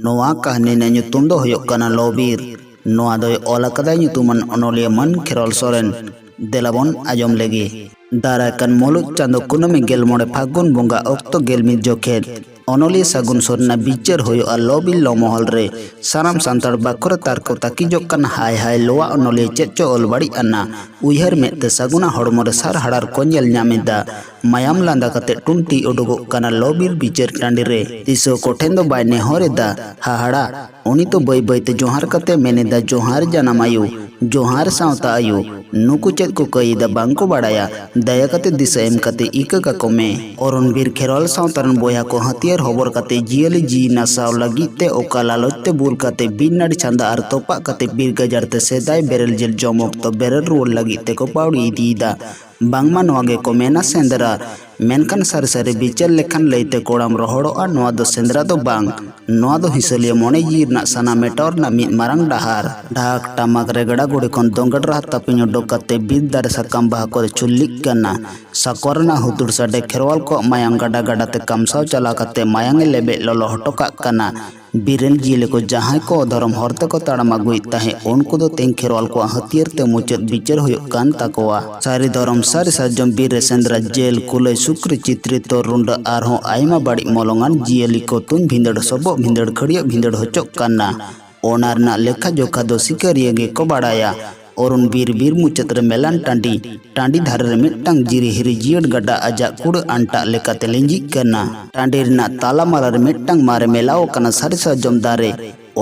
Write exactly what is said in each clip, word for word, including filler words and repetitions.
ᱱᱚᱣᱟ ᱠᱟᱹᱦᱱᱤ ᱨᱮᱱᱟᱜ ᱧᱩᱛᱩᱢ ᱫᱚ ᱦᱩᱭᱩᱜ ᱠᱟᱱᱟ ᱞᱚᱵᱤᱨ᱾ ᱱᱚᱣᱟ ᱫᱚᱭ ᱚᱞ ᱟᱠᱟᱫᱟᱭ ᱧᱩᱛᱩᱢᱟᱱ ᱚᱱᱚᱞᱤᱭᱟᱹ ᱢᱟᱹᱱ ᱠᱷᱮᱨᱣᱟᱞ ᱥᱚᱨᱮᱱ᱾ ᱫᱮᱞᱟ ᱵᱚᱱ ᱟᱸᱡᱚᱢ ᱞᱮᱜᱮ᱾ ᱫᱟᱨᱟᱭ ᱠᱟᱱ ᱢᱩᱞᱩᱡ ᱪᱟᱸᱫᱚ ᱠᱩᱱᱟᱹᱢᱤ ᱜᱮᱞ ᱢᱚᱬᱮ ᱯᱷᱟᱹᱜᱩᱱ ᱵᱚᱸᱜᱟ ᱚᱠᱛᱚ ᱜᱮᱞ ᱢᱤᱫ ᱡᱚᱠᱷᱮᱡ ᱚᱱᱚᱞᱤᱭᱟᱹ ᱥᱟᱹᱜᱩᱱ ᱥᱚᱨᱮᱱᱟᱜ ᱵᱤᱪᱟᱹᱨ ᱦᱩᱭᱩᱜᱼᱟ ᱞᱚᱵᱤᱨ ᱞᱚ ᱢᱚᱦᱚᱞ ᱨᱮ᱾ ᱥᱟᱱᱟᱢ ᱥᱟᱱᱛᱟᱲ ᱵᱟᱠᱷᱳᱞ ᱨᱮ ᱛᱟᱨᱠᱚ ᱛᱟᱹᱠᱤᱡᱚᱜ ᱠᱟᱱ ᱦᱟᱭ ᱦᱟᱭ ᱞᱚᱣᱟ ᱚᱱᱚᱞᱤᱭᱟᱹ ᱪᱮᱫ ᱪᱚ ᱚᱞ ᱵᱟᱹᱲᱤᱡ ᱟᱱᱟ ᱩᱭᱦᱟᱹᱨ ᱢᱮᱫ ᱛᱮ ᱥᱟᱹᱜᱩᱱᱟᱜ ᱦᱚᱲᱢᱚ ᱨᱮ ᱥᱟᱨ ᱦᱟᱲᱟᱨ ᱠᱚ ᱧᱮᱞ ᱧᱟᱢ ᱮᱫᱟ᱾ ᱢᱟᱭᱟᱢ ᱞᱟᱸᱫᱟ ᱠᱟᱛᱮ ᱴᱩᱱᱴᱤ ᱩᱰᱩᱠᱚᱜ ᱠᱟᱱᱟ ᱞᱚᱵᱤᱨ ᱵᱤᱪᱟᱹᱨ ᱴᱟᱺᱰᱤ ᱨᱮ᱾ ᱫᱤᱥᱣᱟᱹ ᱠᱚᱴᱷᱮᱱ ᱫᱚ ᱵᱟᱭ ᱱᱮᱦᱚᱨ ᱮᱫᱟ, ᱦᱟᱦᱟᱲᱟ᱾ ᱩᱱᱤ ᱫᱚ ᱵᱟᱹᱭ ᱵᱟᱹᱭ ᱛᱮ ᱡᱚᱦᱟᱨ ᱠᱟᱛᱮ ᱢᱮᱱ ᱮᱫᱟ, "ᱡᱚᱦᱟᱨ ᱡᱟᱱᱟᱢ ᱟᱭᱳ, ᱡᱚᱦᱟᱨ ᱥᱟᱶᱛᱟ ᱟᱭᱳ, ᱱᱩᱠᱩ ᱪᱮᱫ ᱠᱚ ᱠᱟᱹᱭ ᱮᱫᱟ ᱵᱟᱝ ᱠᱚ ᱵᱟᱲᱟᱭᱟ, ᱫᱟᱭᱟ ᱠᱟᱛᱮ ᱫᱤᱥᱟᱹ ᱮᱢ ᱠᱟᱛᱮ ᱤᱠᱟᱹ ᱠᱟᱠᱚ ᱢᱮ᱾" ᱚᱨᱚᱱ ᱵᱤᱨ ᱠᱷᱮᱨᱣᱟᱞ ᱥᱟᱶᱛᱟ ᱨᱮᱱ ᱵᱚᱭᱦᱟ ᱠᱚ ᱦᱟᱹᱛᱭᱟᱹᱨ ᱦᱚᱵᱚᱨ ᱠᱟᱛᱮ ᱡᱤᱭᱟᱹᱞᱤ ᱡᱤᱣᱤ ᱱᱟᱥᱟᱣ ᱞᱟᱹᱜᱤᱫ ᱛᱮ ᱚᱠᱟ ᱞᱟᱞᱚᱪ ᱛᱮ ᱵᱩᱞ ᱠᱟᱛᱮ ᱵᱤᱨ ᱱᱟᱹᱲᱤ ᱪᱷᱟᱸᱫᱟ ᱟᱨ ᱛᱚᱯᱟᱜ ᱠᱟᱛᱮ ᱵᱤᱨ ᱜᱟᱡᱟᱲ ᱛᱮ ᱥᱮᱫᱟᱭ ᱵᱮᱨᱮᱞ ᱡᱤᱞ ᱡᱚᱢ ᱚᱠᱛᱚ ᱵᱮᱨᱮᱞ ᱨᱩᱣᱟᱹᱲ ᱞᱟᱹᱜᱤᱫ ᱛᱮᱠᱚ ᱯᱟᱹᱣᱲᱤ ᱤᱫᱤᱭᱮᱫᱟ᱾ ᱵᱟᱝᱢᱟ ᱱᱚᱣᱟ ᱜᱮᱠᱚ ᱢᱮᱱᱟ ᱥᱮᱸᱫᱽᱨᱟ᱾ ᱢᱮᱱᱠᱷᱟᱱ ᱥᱟᱹᱨᱤ ᱥᱟᱹᱨᱤ ᱵᱤᱪᱟᱹᱨ ᱞᱮᱠᱷᱟᱱ ᱞᱟᱹᱭᱛᱮ ᱠᱚᱲᱟᱢ ᱨᱚᱦᱚᱲᱚᱜᱼᱟ, ᱱᱚᱣᱟ ᱫᱚ ᱥᱮᱸᱫᱽᱨᱟ ᱫᱚ ᱵᱟᱝ, ᱱᱚᱣᱟ ᱫᱚ ᱦᱤᱥᱟᱹᱞᱤᱭᱟᱹ ᱢᱚᱱᱮ ᱡᱤᱣᱤ ᱨᱮᱱᱟᱜ ᱥᱟᱱᱟ ᱢᱮᱴᱟᱣ ᱨᱮᱱᱟᱜ ᱢᱤᱫ ᱢᱟᱨᱟᱝ ᱰᱟᱦᱟᱨ᱾ ᱰᱷᱟᱠ ᱴᱟᱢᱟᱠ ᱨᱮᱜᱽᱲᱟ ᱜᱩᱲᱤ ᱠᱷᱚᱱ ᱫᱚᱝᱜᱟᱹᱲ ᱨᱟᱦᱟ ᱛᱟᱹᱯᱤᱧ ᱩᱰᱩᱠ ᱠᱟᱛᱮ ᱵᱤᱨ ᱫᱟᱨᱮ ᱥᱟᱠᱟᱢ ᱵᱟᱦᱟ ᱠᱚᱨᱮ ᱪᱷᱩᱞᱞᱤᱜ ᱠᱟᱱᱟ᱾ ᱥᱟᱠᱣᱟ ᱨᱮᱱᱟᱜ ᱦᱩᱫᱩᱲ ᱥᱟᱰᱮ ᱠᱷᱮᱨᱣᱟᱞ ᱠᱚᱣᱟᱜ ᱢᱟᱭᱟᱝ ᱜᱟᱰᱟ ᱜᱟᱰᱟ ᱛᱮ ᱠᱟᱢᱥᱟᱣ ᱪᱟᱞᱟᱣ ᱠᱟᱛᱮ ᱢᱟᱭᱟᱝ ᱮ ᱞᱮᱵᱮᱫ ᱞᱚᱞᱚ ᱦᱚᱴᱚ ᱠᱟᱜ ᱠᱟᱱᱟ᱾ ᱵᱤᱨ ᱨᱮᱱ ᱡᱤᱭᱟᱹᱞᱤ ᱠᱚ ᱡᱟᱦᱟᱸᱭ ᱠᱚ ᱫᱷᱚᱨᱚᱢ ᱦᱚᱨ ᱛᱮᱠᱚ ᱛᱟᱲᱟᱢ ᱟᱹᱜᱩᱭᱮᱫ ᱛᱟᱦᱮᱸᱫ, ᱩᱱᱠᱩ ᱫᱚ ᱛᱮᱦᱮᱧ ᱠᱷᱮᱨᱣᱟᱞ ᱠᱚᱣᱟᱜ ᱦᱟᱹᱛᱭᱟᱹᱨ ᱛᱮ ᱢᱩᱪᱟᱹᱫ ᱵᱤᱪᱟᱹᱨ ᱦᱩᱭᱩᱜ ᱠᱟᱱ ᱛᱟᱠᱚᱣᱟ᱾ ᱥᱟᱹᱨᱤ ᱫᱷᱚᱨᱚᱢ ᱥᱟᱹᱨᱤ ᱥᱟᱨᱡᱚᱢ ᱵᱤᱨ ᱨᱮ ᱥᱮᱸᱫᱽᱨᱟ ᱡᱮᱞ, ᱠᱩᱞᱟᱹᱭ, ᱥᱩᱠᱨᱤ, ᱪᱤᱛᱨᱤ, ᱛᱚᱨ, ᱨᱩᱸᱰᱟᱹ ᱟᱨᱦᱚᱸ ᱟᱭᱢᱟ ᱵᱟᱹᱲᱤᱡ ᱢᱚᱞᱚᱝᱟᱱ ᱡᱤᱭᱟᱹᱞᱤ ᱠᱚ ᱛᱩᱧ ᱵᱷᱤᱸᱫᱟᱹᱲ, ᱥᱚᱵᱚᱜ ᱵᱷᱤᱸᱫᱟᱹᱲ, ᱠᱷᱟᱹᱲᱭᱟᱹᱜ ᱵᱷᱤᱸᱫᱟᱹᱲ ᱦᱚᱪᱚᱜ ᱠᱟᱱᱟ᱾ ᱚᱱᱟ ᱨᱮᱱᱟᱜ ᱞᱮᱠᱷᱟ ᱡᱚᱠᱷᱟ ᱫᱚ ᱥᱤᱠᱟᱹᱨᱤᱭᱟᱹ ᱜᱮᱠᱚ ᱵᱟᱲᱟᱭᱟ᱾ ᱚᱨᱩᱱ ᱵᱤᱨ, ᱵᱤᱨ ᱢᱩᱪᱟᱹᱫ ᱨᱮ ᱢᱮᱞᱟᱱ ᱴᱟᱺᱰᱤ, ᱴᱟᱺᱰᱤ ᱫᱷᱟᱨᱮ ᱨᱮ ᱢᱤᱫᱴᱟᱝ ᱡᱤᱨᱤ ᱦᱤᱨᱤ ᱡᱤᱭᱟᱹᱲ ᱜᱟᱰᱟ ᱟᱡᱟᱜ ᱠᱩᱲᱟᱹ ᱟᱱᱴᱟᱜ ᱞᱮᱠᱟᱛᱮ ᱞᱤᱸᱡᱤᱜ ᱠᱟᱱᱟ᱾ ᱴᱟᱺᱰᱤ ᱨᱮᱱᱟᱜ ᱛᱟᱞᱟ ᱢᱟᱞᱟ ᱨᱮ ᱢᱤᱫᱴᱟᱝ ᱢᱟᱨᱮ ᱢᱮᱞᱟᱣ ᱟᱠᱟᱱᱟ ᱥᱟᱹᱨᱤ ᱥᱟᱨᱡᱚᱢ ᱫᱟᱨᱮ᱾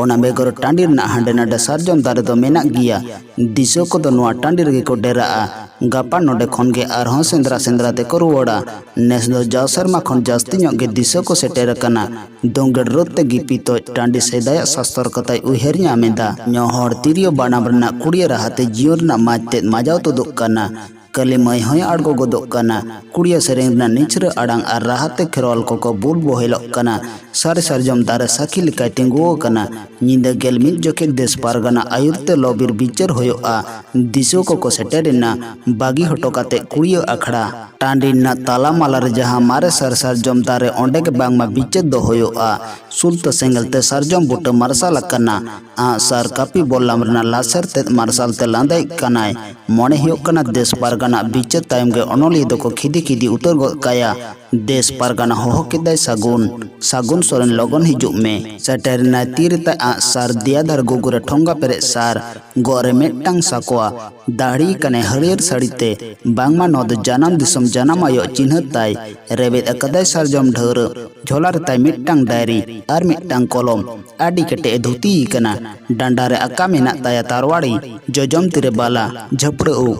ᱚᱱᱟ ᱵᱮᱜᱚᱨ ᱴᱟᱺᱰᱤ ᱨᱮᱱᱟᱜ ᱦᱟᱸᱰᱮ ᱱᱟᱰᱮ ᱥᱟᱨᱡᱚᱢ ᱫᱟᱨᱮ ᱫᱚ ᱢᱮᱱᱟᱜ ᱜᱮᱭᱟ᱾ ᱫᱤᱥᱣᱟᱹ ᱠᱚᱫᱚ ᱱᱚᱣᱟ ᱴᱟᱺᱰᱤ ᱨᱮᱜᱮ ᱠᱚ ᱰᱮᱨᱟᱜᱼᱟ᱾ ᱜᱟᱯᱟ ᱱᱚᱰᱮ ᱠᱷᱚᱱ ᱜᱮ ᱟᱨᱦᱚᱸ ᱥᱮᱸᱫᱽᱨᱟ ᱥᱮᱸᱫᱽᱨᱟ ᱛᱮᱠᱚ ᱨᱩᱣᱟᱹᱲᱟ᱾ ᱱᱮᱥ ᱫᱚ ᱡᱟᱣ ᱥᱮᱨᱢᱟ ᱠᱷᱚᱱ ᱡᱟᱹᱥᱛᱤ ᱧᱚᱜ ᱜᱮ ᱫᱤᱥᱣᱟᱹ ᱠᱚ ᱥᱮᱴᱮᱨ ᱟᱠᱟᱱᱟ᱾ ᱫᱚᱝᱜᱟᱹᱲ ᱨᱳᱫ ᱛᱮ ᱜᱤᱯᱤ ᱛᱚᱡ ᱴᱟᱺᱰᱤ ᱥᱮᱫᱟᱭᱟᱜ ᱥᱟᱥᱛᱚᱨ ᱠᱟᱛᱷᱟᱭ ᱩᱭᱦᱟᱹᱨ ᱧᱟᱢ ᱮᱫᱟ᱾ ᱧᱚᱦᱚᱲ ᱛᱤᱨᱭᱳ ᱵᱟᱱᱟᱢ ᱨᱮᱱᱟᱜ ᱠᱩᱲᱤᱭᱟᱹ ᱨᱟᱦᱟ ᱛᱮ ᱡᱤᱭᱚᱱ ᱨᱮᱱᱟᱜ ᱢᱟᱡᱽ ᱛᱮᱫ ᱢᱟᱡᱟᱣ ᱛᱩᱫᱩᱜ ᱠᱟᱱᱟ᱾ ᱠᱟᱹᱞᱤ ᱢᱟᱹᱭ ᱦᱚᱸᱭ ᱟᱬᱜᱚ ᱜᱚᱫᱚᱜ ᱠᱟᱱᱟ᱾ ᱠᱩᱲᱤᱭᱟᱹ ᱥᱮᱨᱮᱧ ᱨᱮᱱᱟᱜ ᱱᱤᱪᱷᱨᱟᱹ ᱟᱲᱟᱝ ᱟᱨ ᱨᱟᱦᱟ ᱛᱮ ᱠᱷᱮᱨᱣᱟᱞ ᱠᱚᱠᱚ ᱵᱩᱞ ᱵᱚᱦᱮᱞᱚᱜ ᱠᱟᱱᱟ᱾ ᱥᱟᱹᱨᱤ ᱥᱟᱨᱡᱚᱢ ᱫᱟᱨᱮ ᱥᱟᱹᱠᱷᱤ ᱞᱮᱠᱟᱭ ᱛᱤᱸᱜᱩ ᱟᱠᱟᱱᱟ᱾ ᱧᱤᱫᱟᱹ ᱜᱮᱞ ᱢᱤᱫ ᱡᱚᱠᱷᱮᱡ ᱫᱮᱥ ᱯᱟᱨᱜᱟᱱᱟ ᱟᱹᱭᱩᱨ ᱛᱮ ᱞᱚᱵᱤᱨ ᱵᱤᱪᱟᱹᱨ ᱦᱩᱭᱩᱜᱼᱟ᱾ ᱫᱤᱥᱣᱟᱹ ᱠᱚᱠᱚ ᱥᱮᱴᱮᱨ ᱮᱱᱟ᱾ ᱵᱟᱹᱜᱤ ᱦᱚᱴᱚ ᱠᱟᱛᱮ ᱠᱩᱲᱤᱭᱟᱹ ᱟᱠᱷᱲᱟ᱾ ᱴᱟᱺᱰᱤ ᱨᱮᱱᱟᱜ ᱛᱟᱞᱟ ᱢᱟᱞᱟ ᱨᱮ ᱡᱟᱦᱟᱸ ᱢᱟᱨᱮ ᱥᱟᱨ ᱥᱟᱨᱡᱚᱢ ᱫᱟᱨᱮ, ᱚᱸᱰᱮ ᱜᱮ ᱵᱟᱝᱢᱟ ᱵᱤᱪᱟᱹᱨ ᱫᱚ ᱦᱩᱭᱩᱜᱼᱟ᱾ ᱥᱩᱞᱛᱟᱹ ᱥᱮᱸᱜᱮᱞ ᱛᱮ ᱥᱟᱨᱡᱚᱢ ᱵᱩᱴᱟᱹ ᱢᱟᱨᱥᱟᱞ ᱟᱠᱟᱱᱟ᱾ ᱟᱸᱜ ᱥᱟᱨ ᱠᱟᱹᱯᱤ ᱵᱚᱞᱞᱟᱢ ᱨᱮᱱᱟᱜ ᱞᱟᱥᱮᱨ ᱛᱮᱫ ᱢᱟᱨᱥᱟᱞ ᱛᱮ ᱞᱟᱸᱫᱟᱭᱮᱫ ᱠᱟᱱᱟᱭ᱾ ᱢᱚᱱᱮ ᱦᱩᱭᱩᱜ ᱠᱟᱱᱟ ᱫᱮᱥ ᱯᱟᱨᱜᱟᱱᱟ ᱵᱤᱪᱟᱹᱨ ᱛᱟᱭᱚᱢ ᱜᱮ ᱚᱱᱚᱞᱤᱭᱟᱹ ᱫᱚᱠᱚ ᱠᱷᱤᱫᱤ ᱠᱷᱤᱫᱤ ᱩᱛᱟᱹᱨ ᱜᱚᱫ ᱠᱟᱭᱟ᱾ ᱫᱮᱥ ᱯᱟᱨᱜᱟᱱᱟ ᱦᱚᱦᱚ ᱠᱮᱫᱟᱭ ᱥᱟᱹᱜᱩᱱ᱾ ᱥᱟᱹᱜᱩᱱ ᱥᱚᱨᱮᱱ, ᱞᱚᱜᱚᱱ ᱦᱤᱡᱩᱜ ᱢᱮ᱾ ᱥᱮᱴᱮᱨ ᱮᱱᱟᱭ ᱛᱤ ᱨᱮ ᱛᱟᱭ ᱟᱸᱜ ᱥᱟᱨ, ᱫᱮᱭᱟ ᱫᱷᱟᱨᱮ ᱜᱩᱜᱩ ᱨᱮ ᱴᱷᱚᱸᱜᱟ ᱯᱮᱨᱮᱡ ᱥᱟᱨ, ᱜᱚᱜ ᱨᱮ ᱢᱤᱫᱴᱟᱝ ᱥᱟᱠᱣᱟ᱾ ᱫᱟᱲᱦᱤ ᱠᱟᱱᱟᱭ ᱦᱟᱹᱨᱭᱟᱹᱲ ᱥᱟᱹᱲᱤ ᱛᱮ᱾ ᱵᱟᱝᱢᱟ ᱱᱚᱣᱟ ᱫᱚ ᱡᱟᱱᱟᱢ ᱫᱤᱥᱚᱢ ᱡᱟᱱᱟᱢ ᱟᱭᱳ ᱪᱤᱱᱦᱟᱹ ᱛᱟᱭ᱾ ᱨᱮᱵᱮᱫ ᱟᱠᱟᱫᱟᱭ ᱥᱟᱨᱡᱚᱢ ᱰᱷᱟᱹᱣᱨᱟᱹᱜ᱾ ᱡᱷᱚᱞᱟ ᱨᱮ ᱛᱟᱭ ᱢᱤᱫᱴᱟᱝ ᱰᱟᱭᱨᱤ ᱟᱨ ᱢᱤᱫᱴᱟᱝ ᱠᱚᱞᱚᱢ᱾ ᱟᱹᱰᱤ ᱠᱮᱴᱮᱡ ᱮ ᱫᱷᱩᱛᱤ ᱟᱠᱟᱱᱟ᱾ ᱰᱟᱸᱰᱟ ᱨᱮ ᱟᱠᱟ ᱢᱮᱱᱟᱜ ᱛᱟᱭᱟ ᱛᱟᱨᱣᱟᱲᱤ, ᱡᱚᱡᱚᱢ ᱛᱤᱨᱮ ᱵᱟᱞᱟ, ᱡᱷᱟᱹᱯᱲᱟᱹ ᱩᱵ᱾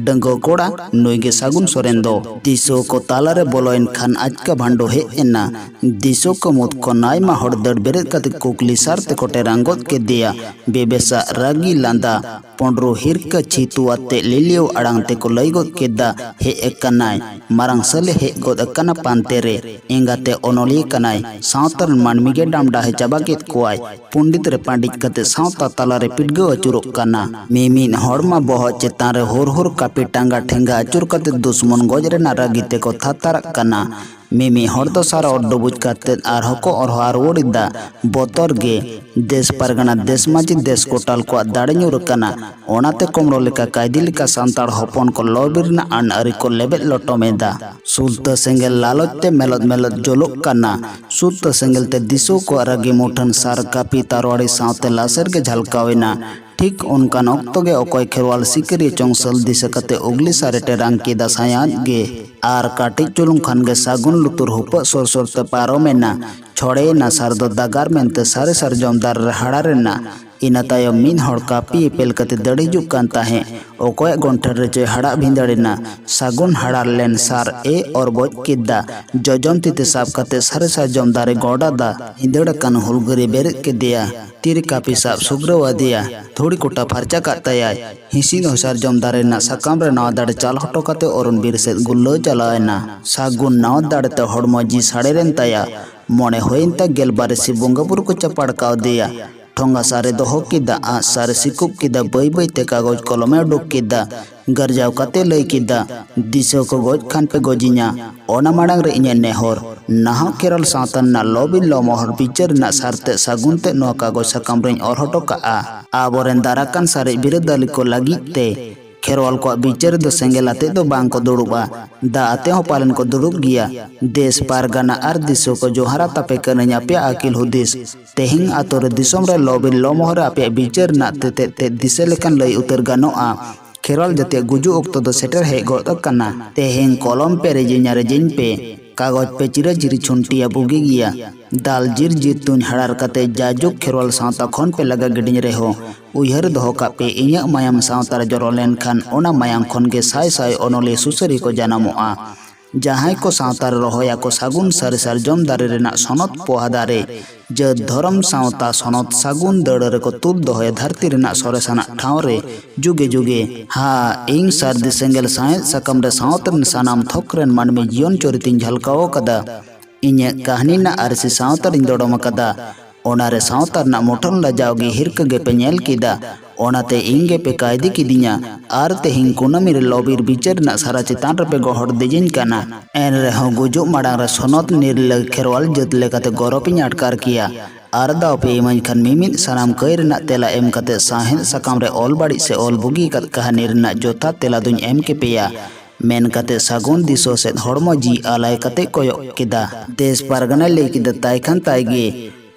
ᱰᱟᱺᱜᱩᱣᱟᱹ ᱠᱚᱲᱟ ᱱᱩᱭ ᱜᱮ ᱥᱟᱹᱜᱩᱱ ᱥᱚᱨᱮᱱ ᱫᱚ᱾ ᱫᱤᱥᱩᱣᱟᱹ ᱠᱚ ᱛᱟᱞᱟᱨᱮ ᱵᱚᱞᱚᱭᱮᱱ ᱠᱷᱟᱱ ᱟᱪᱠᱟ ᱵᱷᱟᱱᱰᱚ ᱦᱮᱡ ᱮᱱᱟ᱾ ᱫᱤᱥᱩᱣᱟᱹ ᱠᱚ ᱢᱩᱫᱽ ᱠᱷᱚᱱ ᱟᱭᱢᱟ ᱦᱚᱲ ᱫᱟᱹᱲ ᱵᱮᱨᱮᱫ ᱠᱟᱛᱮ ᱠᱩᱠᱞᱤ ᱥᱟᱨ ᱛᱮᱠᱚ ᱴᱮᱨᱟᱝ ᱜᱚᱫ ᱠᱮᱫᱮᱭᱟ᱾ ᱵᱮᱵᱮᱥᱟᱜ ᱨᱟᱹᱜᱤ ᱞᱟᱸᱫᱟ, ᱯᱚᱸᱰᱨᱩ ᱦᱤᱨᱠᱟᱹ ᱪᱷᱤᱛᱩ ᱟᱛᱮ ᱞᱤᱞᱤᱭᱟᱹᱣ ᱟᱲᱟᱝ ᱛᱮᱠᱚ ᱞᱟᱹᱭ ᱜᱚᱫ ᱠᱮᱫᱟ, "ᱦᱮᱡ ᱟᱠᱟᱱᱟᱭ, ᱢᱟᱨᱟᱝ ᱥᱟᱞᱮ ᱦᱮᱡ ᱜᱚᱫ ᱟᱠᱟᱱᱟ ᱯᱟᱱᱛᱮ ᱨᱮ, ᱮᱸᱜᱟᱛᱮ ᱚᱱᱚᱞᱤᱭᱟᱹ ᱠᱟᱱᱟᱭ, ᱥᱟᱶᱛᱟ ᱨᱮᱱ ᱢᱟᱹᱱᱢᱤ ᱜᱮ ᱰᱟᱢᱰᱟᱦᱮ ᱪᱟᱵᱟ ᱠᱮᱫ ᱠᱚᱣᱟᱭ, ᱯᱚᱸᱰᱤᱛ ᱨᱮ ᱯᱟᱸᱰᱤᱛ ᱠᱟᱛᱮ ᱥᱟᱶᱛᱟ ᱛᱟᱞᱟᱨᱮ ᱯᱤᱰᱜᱟᱹᱣ ᱟᱹᱪᱩᱨᱚᱜ ᱠᱟᱱᱟ᱾" ᱢᱤᱢᱤᱫ ᱦᱚᱲ ᱢᱟ ᱵᱚᱦᱚᱜ ᱪᱮᱛᱟᱱ ᱨᱮ ᱦᱩᱨ ᱦᱩᱨ ᱠᱟᱹᱯᱤ ᱴᱟᱸᱜᱟ ᱴᱷᱮᱸᱜᱟ ᱟᱹᱪᱩᱨ ᱠᱟᱛᱮ ᱫᱩᱥᱢᱚᱱ ᱜᱚᱡ ᱨᱮᱱᱟᱜ ᱨᱟᱹᱜᱤ ᱛᱮᱠᱚ ᱛᱷᱟᱛᱟᱨᱟᱜ ᱠᱟᱱᱟ᱾ ᱢᱤᱢᱤᱫ ᱦᱚᱲ ᱫᱚ ᱥᱟᱨ ᱚᱨ ᱰᱩᱵᱩᱡ ᱠᱟᱛᱮ ᱟᱨᱦᱚᱸ ᱠᱚ ᱚᱨᱦᱚ ᱨᱩᱣᱟᱹᱲ ᱮᱫᱟ᱾ ᱵᱚᱛᱚᱨ ᱜᱮ᱾ ᱫᱮᱥ ᱯᱟᱨᱜᱟᱱᱟ, ᱫᱮᱥ ᱢᱟᱹᱡᱷᱤ, ᱫᱮᱥ ᱠᱚᱴᱟᱞ ᱠᱚᱣᱟᱜ ᱫᱟᱲᱮ ᱧᱩᱨ ᱟᱠᱟᱱᱟ᱾ ᱚᱱᱟᱛᱮ ᱠᱚᱢᱲᱚ ᱞᱮᱠᱟ ᱠᱟᱭᱫᱤ ᱞᱮᱠᱟ ᱥᱟᱱᱛᱟᱲ ᱦᱚᱯᱚᱱ ᱠᱚ ᱞᱚ ᱵᱤᱨ ᱨᱮᱱᱟᱜ ᱟᱹᱱ ᱟᱹᱨᱤ ᱠᱚ ᱞᱮᱵᱮᱫ ᱞᱚᱴᱚᱢ ᱮᱫᱟ᱾ ᱥᱩᱞᱛᱟᱹ ᱥᱮᱸᱜᱮᱞ ᱞᱟᱞᱚᱪ ᱛᱮ ᱢᱮᱞᱚᱫ ᱢᱮᱞᱚᱫ ᱡᱩᱞᱩᱜ ᱠᱟᱱᱟ᱾ ᱥᱩᱞᱛᱟᱹ ᱥᱮᱸᱜᱮᱞ ᱛᱮ ᱫᱤᱥᱩᱣᱟᱹ ᱠᱚᱣᱟᱜ ᱨᱟᱹᱜᱤ ᱢᱩᱴᱷᱟᱹᱱ ᱥᱟᱨ ᱠᱟᱹᱯᱤ ᱛᱟᱨᱣᱟᱲᱤ ᱥᱟᱶᱛᱮ ᱞᱟᱥᱮᱨ ᱜᱮ ᱡᱷᱟᱞᱠᱟᱣ ᱮᱱᱟ᱾ ᱴᱷᱤᱠ ᱚᱱᱠᱟᱱ ᱚᱠᱛᱚ ᱜᱮ ᱚᱠᱚᱭ ᱠᱷᱮᱨᱣᱟᱞ ᱥᱤᱠᱟᱹᱨᱤᱭᱟᱹ ᱪᱚᱝ ᱥᱟᱹᱞ ᱫᱤᱥᱟᱹ ᱠᱟᱛᱮ ᱩᱜᱽᱞᱤ ᱥᱟᱨᱮ ᱴᱮᱨᱟᱝ ᱠᱮᱫᱟ ᱥᱟᱭᱟᱫ ᱜᱮ᱾ ᱟᱨ ᱠᱟᱹᱴᱤᱡ ᱪᱩᱞᱩᱝ ᱠᱷᱟᱱ ᱜᱮ ᱥᱟᱹᱜᱩᱱ ᱞᱩᱛᱩᱨ ᱦᱩᱯᱟᱹᱜ ᱥᱚᱨ ᱥᱚᱨ ᱛᱮ ᱯᱟᱨᱚᱢ ᱮᱱᱟ᱾ ᱪᱷᱚᱲᱮᱭᱮᱱᱟ ᱥᱟᱨ ᱫᱚ ᱫᱟᱜᱟᱨ ᱢᱮᱱᱛᱮ ᱥᱟᱨᱮ ᱥᱟᱨᱡᱚᱢ ᱫᱟᱨᱮ ᱨᱮ ᱦᱟᱲᱟᱨ ᱮᱱᱟ᱾ ᱤᱱᱟᱹ ᱛᱟᱭᱚᱢ ᱢᱤᱫ ᱦᱚᱲ ᱠᱟᱹᱯᱤ ᱮᱯᱮᱞ ᱠᱟᱛᱮ ᱫᱟᱹᱲ ᱦᱤᱡᱩᱜ ᱠᱟᱱ ᱛᱟᱦᱮᱸᱫ᱾ ᱚᱠᱚᱭᱟᱜ ᱜᱚᱱᱴᱷᱟᱹᱲ ᱨᱮᱪᱚᱭ ᱦᱟᱲᱟᱜ ᱵᱷᱤᱸᱫᱟᱹᱲ ᱮᱱᱟ᱾ ᱥᱟᱹᱜᱩᱱ ᱦᱟᱲᱟᱨ ᱞᱮᱱ ᱥᱟᱨ ᱮ ᱚᱨ ᱵᱚᱡ ᱠᱮᱫᱟ᱾ ᱡᱚᱡᱚᱢ ᱛᱤ ᱛᱮ ᱥᱟᱵ ᱠᱟᱛᱮ ᱥᱟᱨᱮ ᱥᱟᱨᱡᱚᱢ ᱫᱟᱨᱮ ᱜᱚᱰᱟ ᱫᱟ᱾ ᱵᱷᱤᱸᱫᱟᱹᱲ ᱟᱠᱟᱱ ᱦᱩᱞᱜᱟᱹᱨᱤᱭᱟᱹ ᱵᱮᱨᱮᱫ ᱠᱮᱫᱮᱭᱟ᱾ ᱛᱤᱨᱮ ᱠᱟᱹᱯᱤ ᱥᱟᱵ ᱥᱩᱜᱽᱨᱟᱹᱣ ᱟᱫᱮᱭᱟ᱾ ᱫᱷᱩᱲᱤ ᱠᱚᱴᱟ ᱯᱷᱟᱨᱪᱟ ᱠᱟᱜ ᱛᱟᱭᱟᱭ᱾ ᱦᱤᱸᱥᱤᱫ ᱦᱚᱸ ᱥᱟᱨᱡᱚᱢ ᱫᱟᱨᱮ ᱨᱮᱱᱟᱜ ᱥᱟᱠᱟᱢ ᱨᱮ ᱱᱟᱣᱟ ᱫᱟᱲᱮ ᱪᱟᱞ ᱦᱚᱴᱚ ᱠᱟᱛᱮ ᱚᱨᱚᱱ ᱵᱤᱨ ᱥᱮᱫ ᱜᱩᱞᱞᱟᱹᱣ ᱪᱟᱞᱟᱣ ᱮᱱᱟ᱾ ᱥᱟᱹᱜᱩᱱ ᱱᱟᱣᱟ ᱫᱟᱲᱮ ᱛᱮ ᱦᱚᱲᱢᱚ ᱡᱤᱣᱤ ᱥᱟᱲᱮᱨᱮᱱ ᱛᱟᱭᱟ᱾ ᱢᱚᱱᱮ ᱦᱩᱭᱮᱱ ᱛᱟᱭ ᱜᱮᱞᱵᱟᱨ ᱤᱥᱤ ᱵᱚᱸᱜᱟ ᱵᱩᱨᱩ ᱠᱚ ᱪᱟᱯᱟᱲ ᱠᱟᱣᱫᱮᱭᱟ᱾ ᱴᱷᱚᱸᱜᱟ ᱥᱟᱨᱮ ᱫᱚᱦᱚ ᱠᱮᱫᱟ, ᱟᱸᱜ ᱥᱟᱨᱮ ᱥᱤᱠᱩᱵ ᱠᱮᱫᱟ, ᱵᱟᱹᱭ ᱵᱟᱹᱭ ᱛᱮ ᱠᱟᱜᱚᱡᱽ ᱠᱚᱞᱚᱢᱮ ᱩᱰᱩᱠ ᱠᱮᱫᱟ᱾ ᱜᱟᱨᱡᱟᱣ ᱠᱟᱛᱮ ᱞᱟᱹᱭ ᱠᱮᱫᱟ, "ᱫᱤᱥᱟᱹ ᱠᱚ ᱜᱚᱡ ᱠᱷᱟᱱ ᱯᱮ ᱜᱚᱡᱤᱧᱟ, ᱚᱱᱟ ᱢᱟᱲᱟᱝ ᱨᱮ ᱤᱧᱟᱹᱜ ᱱᱮᱦᱚᱨ, ᱱᱟᱦᱟᱜ ᱠᱷᱮᱨᱣᱟᱞ ᱥᱟᱶᱛᱟ ᱨᱮᱱᱟᱜ ᱞᱚᱵᱤᱱ ᱞᱚᱢᱚᱦᱚᱨ ᱵᱤᱪᱟᱹᱨ ᱨᱮᱱᱟᱜ ᱥᱟᱨᱛᱮ ᱥᱟᱹᱜᱩᱱ ᱛᱮ ᱱᱚᱣᱟ ᱠᱟᱜᱚᱡᱽ ᱥᱟᱠᱟᱢ ᱨᱮᱧ ᱚᱨ ᱦᱚᱴᱚ ᱠᱟᱜᱼᱟ, ᱟᱵᱚᱨᱮᱱ ᱫᱟᱨᱟᱠᱟᱱ ᱥᱟᱨᱮᱡ ᱵᱤᱨᱟᱹᱫᱟᱹᱞᱤ ᱠᱚ ᱞᱟᱹᱜᱤᱫ ᱛᱮ ᱠᱷᱮᱨᱣᱟᱞ ᱠᱚᱣᱟᱜ ᱵᱤᱪᱟᱹᱨ ᱫᱚ ᱥᱮᱸᱜᱮᱞ ᱟᱛᱮ ᱫᱚ ᱵᱟᱝ ᱠᱚ ᱫᱩᱲᱩᱵᱼᱟ, ᱫᱟᱜ ᱟᱛᱮ ᱦᱚᱸ ᱯᱟᱞᱮᱱ ᱠᱚ ᱫᱩᱲᱩᱵ ᱜᱮᱭᱟ᱾ ᱫᱮᱥ ᱯᱟᱨᱜᱟᱱᱟ ᱟᱨ ᱫᱤᱥᱟᱹ ᱠᱚ ᱡᱚᱦᱟᱨᱟ ᱛᱟᱯᱮ ᱠᱟᱹᱱᱟᱹᱧ ᱟᱯᱮᱭᱟᱜ ᱟᱹᱠᱤᱞ ᱦᱩᱫᱤᱥ᱾ ᱛᱮᱦᱮᱧ ᱟᱛᱳ ᱨᱮ ᱫᱤᱥᱚᱢ ᱨᱮ ᱞᱚᱵᱤᱨ ᱞᱚᱢᱚᱦᱚᱨ ᱨᱮ ᱟᱯᱮᱭᱟᱜ ᱵᱤᱪᱟᱹᱨ ᱨᱮᱱᱟᱜ ᱛᱮᱛᱮᱫ ᱛᱮᱫ ᱫᱤᱥᱟᱹ ᱞᱮᱠᱟᱱ ᱞᱟᱹᱭ ᱩᱛᱟᱹᱨ ᱜᱟᱱᱚᱜᱼᱟ᱾ ᱠᱷᱮᱨᱣᱟᱞ ᱡᱟᱹᱛᱤᱭᱟᱜ ᱜᱩᱡᱩᱜ ᱚᱠᱛᱚ ᱫᱚ ᱥᱮᱴᱮᱨ ᱦᱮᱡ ᱜᱚᱫ ᱟᱠᱟᱱᱟ᱾ ᱛᱮᱦᱮᱧ ᱠᱚᱞᱚᱢ ᱯᱮ ᱨᱮᱡᱤᱧᱟ ᱨᱮᱡᱤᱧ ᱯᱮ, ᱠᱟᱜᱚᱡᱽ ᱯᱮ ᱪᱤᱨᱟᱹ ᱪᱤᱨᱤ ᱪᱷᱩᱱᱴᱤᱭᱟ ᱵᱩᱜᱤ ᱜᱮᱭᱟ᱾ ᱫᱟᱞ ᱡᱤᱨ ᱡᱤᱨ ᱛᱩᱧ ᱦᱟᱲᱟᱨ ᱠᱟᱛᱮ ᱡᱟᱭᱡᱩᱜᱽ ᱠᱷᱮᱨᱣᱟᱞ ᱥᱟᱶᱛᱟ ᱠᱷᱚᱱ ᱯᱮ ᱞᱟᱜᱟ ᱜᱤᱰᱤᱧ ᱨᱮᱦᱚᱸ, ᱩᱭᱦᱟᱹᱨ ᱫᱚᱦᱚ ᱠᱟᱜ ᱯᱮ, ᱤᱧᱟᱹᱜ ᱢᱟᱭᱟᱢ ᱥᱟᱶᱛᱟ ᱨᱮ ᱡᱚᱨᱚ ᱞᱮᱱᱠᱷᱟᱱ ᱚᱱᱟ ᱢᱟᱭᱟᱢ ᱠᱷᱚᱱ ᱜᱮ ᱥᱟᱭ ᱥᱟᱭ ᱚᱱᱚᱞᱤᱭᱟᱹ ᱥᱩᱥᱟᱹᱨᱤ ᱠᱚ ᱡᱟᱱᱟᱢᱚᱜᱼᱟ᱾ ᱡᱟᱦᱟᱸᱭ ᱠᱚ ᱥᱟᱶᱛᱟ ᱨᱮ ᱨᱚᱦᱚᱭᱟᱠᱚ ᱥᱟᱹᱜᱩᱱ ᱥᱟᱹᱨᱤ ᱥᱟᱨᱡᱚᱢ ᱫᱟᱨᱮ ᱨᱮᱱᱟᱜ ᱥᱚᱱᱚᱛ ᱯᱚᱦᱟ ᱫᱟᱨᱮ, ᱡᱟᱹᱛ ᱫᱷᱚᱨᱚᱢ ᱥᱟᱶᱛᱟ ᱥᱚᱱᱚᱛ ᱥᱟᱹᱜᱩᱱ ᱫᱟᱹᱲᱟᱹ ᱨᱮᱠᱚ ᱛᱩᱞ ᱫᱚᱦᱚᱭᱟ ᱫᱷᱟᱹᱨᱛᱤ ᱨᱮᱱᱟᱜ ᱥᱚᱨᱮᱥᱟᱱᱟᱜ ᱴᱷᱟᱶ ᱨᱮ ᱡᱩᱜᱮ ᱡᱩᱜᱮ᱾ ᱦᱟ, ᱤᱧ ᱥᱟᱹᱨᱫᱤ ᱥᱮᱸᱜᱮᱞ ᱥᱟᱶᱦᱮᱫ ᱥᱟᱠᱟᱢ ᱨᱮ ᱥᱟᱶᱛᱟ ᱨᱮᱱ ᱥᱟᱱᱟᱢ ᱛᱷᱚᱠ ᱨᱮᱱ ᱢᱟᱹᱱᱢᱤ ᱡᱤᱭᱚᱱ ᱪᱚᱨᱤᱛᱤᱧ ᱡᱷᱟᱞᱠᱟᱣ ᱟᱠᱟᱫᱟ᱾ ᱤᱧᱟᱹᱜ ᱠᱟᱹᱦᱱᱤ ᱨᱮᱱᱟᱜ ᱟᱹᱨᱥᱤ ᱥᱟᱶᱛᱟ ᱨᱤᱧ ᱫᱚᱰᱚᱢ ᱟᱠᱟᱫᱟ᱾ ᱚᱱᱟ ᱨᱮ ᱥᱟᱶᱛᱟ ᱨᱮᱱᱟᱜ ᱢᱩᱴᱷᱟᱹᱱ ᱞᱟᱡᱟᱣ ᱜᱮ ᱦᱤᱨᱠᱟᱹ ᱜᱮᱯᱮ ᱧᱮᱞ ᱠᱮᱫᱟ᱾ ᱚᱱᱟᱛᱮ ᱤᱧ ᱜᱮᱯᱮ ᱠᱟᱭᱫᱤ ᱠᱤᱫᱤᱧᱟ᱾ ᱟᱨ ᱛᱮᱦᱮᱧ ᱠᱩᱱᱟᱹᱢᱤ ᱨᱮ ᱞᱚᱵᱤᱨ ᱵᱤᱪᱟᱹᱨ ᱨᱮᱱᱟᱜ ᱥᱟᱨᱟ ᱪᱮᱛᱟᱱ ᱨᱮᱯᱮ ᱜᱚᱦᱚᱲ ᱫᱮᱡᱤᱧ ᱠᱟᱱᱟ᱾ ᱮᱱ ᱨᱮᱦᱚᱸ ᱜᱩᱡᱩᱜ ᱢᱟᱲᱟᱝ ᱨᱮ ᱥᱚᱱᱚᱛ ᱱᱤᱨᱞᱟᱹ ᱠᱷᱮᱨᱣᱟᱞ ᱡᱟᱹᱛ ᱞᱮᱠᱟᱛᱮ ᱜᱚᱨᱚᱵ ᱤᱧ ᱟᱴᱠᱟᱨ ᱠᱮᱭᱟ᱾ ᱟᱨ ᱫᱟᱣ ᱯᱮ ᱤᱢᱟᱹᱧ ᱠᱷᱟᱱ ᱢᱤᱢᱤᱫ ᱥᱟᱱᱟᱢ ᱠᱟᱹᱭ ᱨᱮᱱᱟᱜ ᱛᱮᱞᱟ ᱮᱢ ᱠᱟᱛᱮ ᱥᱟᱶᱦᱮᱫ ᱥᱟᱠᱟᱢ ᱨᱮ ᱚᱞ ᱵᱟᱹᱲᱤᱡ ᱥᱮ ᱚᱞ ᱵᱩᱜᱤ ᱟᱠᱟᱫ ᱠᱟᱹᱦᱱᱤ ᱨᱮᱱᱟᱜ ᱡᱚᱛᱷᱟᱛ ᱛᱮᱞᱟ ᱫᱩᱧ ᱮᱢ ᱠᱮᱯᱮᱭᱟ᱾ ᱢᱮᱱ ᱠᱟᱛᱮ ᱥᱟᱹᱜᱩᱱ ᱫᱤᱥᱟᱹ ᱥᱮᱫ ᱦᱚᱲᱢᱚ ᱡᱤᱣᱤ ᱟᱞᱟᱭ ᱠᱟᱛᱮ ᱠᱚᱭᱚᱜ ᱠᱮᱫᱟ᱾ ᱫᱮᱥ ᱯᱟᱨᱜᱟᱱᱟᱭ ᱞᱟᱹᱭ ᱠᱮᱫᱟ, ᱛᱟᱭ ᱠᱷᱟᱱ ᱛᱟᱭ ᱜᱮ᱾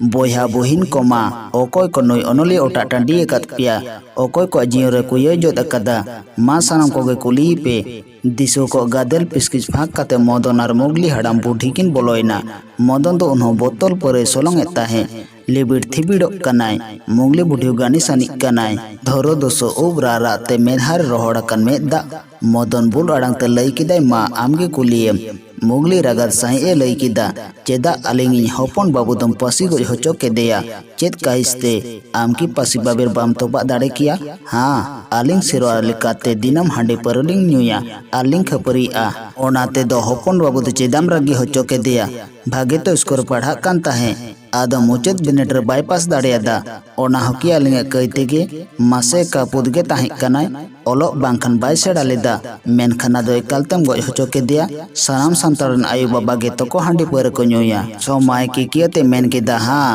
ᱵᱚᱭᱦᱟ ᱵᱩᱦᱤᱱ ᱠᱚᱢᱟ, ᱚᱠᱚᱭ ᱠᱚ ᱱᱩᱭ ᱚᱱᱚᱞᱤᱭᱟᱹ ᱚᱴᱟᱜ ᱴᱟᱺᱰᱤ ᱟᱠᱟᱫ ᱯᱮᱭᱟ? ᱚᱠᱚᱭ ᱠᱚᱣᱟᱜ ᱡᱤᱭᱚᱱ ᱨᱮ ᱠᱩᱭᱟᱹ ᱡᱚᱫ ᱟᱠᱟᱫᱟ? ᱢᱟ ᱥᱟᱱᱟᱢ ᱠᱚᱜᱮ ᱠᱩᱞᱤᱭᱮ ᱯᱮ᱾ ᱫᱤᱥᱟᱹ ᱠᱚ ᱜᱟᱫᱮᱞ ᱯᱤᱥᱠᱤᱪ ᱯᱷᱟᱸᱠ ᱠᱟᱛᱮ ᱢᱚᱫᱚᱱ ᱟᱨ ᱢᱩᱜᱽᱞᱤ ᱦᱟᱲᱟᱢ ᱵᱩᱰᱷᱤ ᱠᱤᱱ ᱵᱚᱞᱚᱭᱮᱱᱟ᱾ ᱢᱚᱫᱚᱱ ᱫᱚ ᱩᱱᱦᱚᱸ ᱵᱚᱛᱚᱞ ᱯᱟᱹᱣᱨᱟᱹᱭ ᱥᱚᱞᱚᱝ ᱮᱫ ᱛᱟᱦᱮᱸᱫ᱾ ᱞᱤᱵᱤᱲ ᱛᱷᱤᱵᱤᱲᱚᱜ ᱠᱟᱱᱟᱭ᱾ ᱢᱩᱜᱽᱞᱤ ᱵᱩᱰᱷᱤ ᱜᱟᱹᱱᱤ ᱥᱟᱹᱱᱤᱡ ᱠᱟᱱᱟᱭ᱾ ᱫᱷᱚᱨᱚ ᱫᱚᱥᱚ ᱩᱵ ᱨᱟᱨᱟᱜ ᱛᱮ ᱢᱮᱫᱦᱟ ᱨᱮ ᱨᱚᱦᱚᱲ ᱟᱠᱟᱱ ᱢᱮᱫ ᱫᱟᱜ᱾ ᱢᱚᱫᱚᱱ ᱵᱩᱞ ᱟᱲᱟᱝ ᱛᱮ ᱞᱟᱹᱭ ᱠᱮᱫᱟᱭ, ᱢᱟ ᱟᱢᱜᱮ ᱠᱩᱞᱤᱭᱮᱢ᱾ ᱢᱩᱜᱽᱞᱤ ᱨᱟᱜᱟᱫ ᱥᱟᱹᱦᱤᱡ ᱮ ᱞᱟᱹᱭ ᱠᱮᱫᱟ, ᱪᱮᱫᱟᱜ ᱟᱹᱞᱤᱧ ᱤᱧ ᱦᱚᱯᱚᱱ ᱵᱟᱹᱵᱩ ᱫᱚᱢ ᱯᱟᱹᱥᱤ ᱜᱚᱡ ᱦᱚᱪᱚ ᱠᱮᱫᱮᱭᱟ? ᱪᱮᱫ ᱠᱟᱹᱦᱤᱥ ᱛᱮ? ᱟᱢ ᱠᱤ ᱯᱟᱹᱥᱤ ᱵᱟᱵᱮᱨ ᱵᱟᱢ ᱛᱚᱯᱟᱜ ᱫᱟᱲᱮ ᱠᱮᱭᱟ? ᱦᱟᱸ, ᱟᱹᱞᱤᱧ ᱥᱮᱨᱣᱟ ᱞᱮᱠᱟᱛᱮ ᱫᱤᱱᱟᱹᱢ ᱦᱟᱺᱰᱤ ᱯᱟᱹᱣᱨᱟᱹ ᱞᱤᱧ ᱧᱩᱭᱟ ᱟᱨ ᱞᱤᱧ ᱠᱷᱟᱹᱯᱟᱹᱨᱤᱜᱼᱟ᱾ ᱚᱱᱟ ᱛᱮᱫᱚ ᱦᱚᱯᱚᱱ ᱵᱟᱹᱵᱩ ᱫᱚ ᱪᱮᱫᱟᱢ ᱨᱟᱹᱜᱤ ᱦᱚᱪᱚ ᱠᱮᱫᱮᱭᱟ? ᱵᱷᱟᱜᱮ ᱛᱚ ᱥᱠᱳᱨ ᱯᱟᱲᱦᱟᱜ ᱠᱟᱱ ᱛᱟᱦᱮᱸᱫ᱾ ᱟᱫᱚ ᱢᱩᱪᱟᱹᱫ ᱵᱤᱱᱤᱰ ᱨᱮ ᱵᱟᱭ ᱯᱟᱥ ᱫᱟᱲᱮᱭᱟᱫᱟ᱾ ᱚᱱᱟ ᱦᱚᱸᱠᱤ ᱟᱹᱞᱤᱧᱟᱜ ᱠᱟᱹᱭ ᱛᱮᱜᱮ? ᱢᱟᱥᱮ ᱠᱟᱹᱯᱩᱫ ᱜᱮ ᱛᱟᱦᱮᱸ ᱠᱟᱱᱟᱭ, ᱚᱞᱚᱜ ᱵᱟᱝᱠᱷᱟᱱ ᱵᱟᱭ ᱥᱮᱬᱟ ᱞᱮᱫᱟ, ᱢᱮᱱᱠᱷᱟᱱ ᱟᱫᱚ ᱮᱠᱟᱞ ᱛᱮᱢ ᱜᱚᱡ ᱦᱚᱪᱚ ᱠᱮᱫᱮᱭᱟ᱾ ᱥᱟᱱᱟᱢ ᱥᱟᱱᱛᱟᱲ ᱨᱮᱱ ᱟᱭᱳ ᱵᱟᱵᱟ ᱜᱮᱛᱚ ᱠᱚ ᱦᱟᱺᱰᱤ ᱯᱟᱹᱣᱨᱟᱹ ᱠᱚ ᱧᱩᱭᱟ᱾ ᱥᱚᱢᱟᱭ ᱠᱤᱠᱤᱭᱟᱹᱛᱮ ᱢᱮᱱ ᱠᱮᱫᱟ, ᱦᱟᱸ,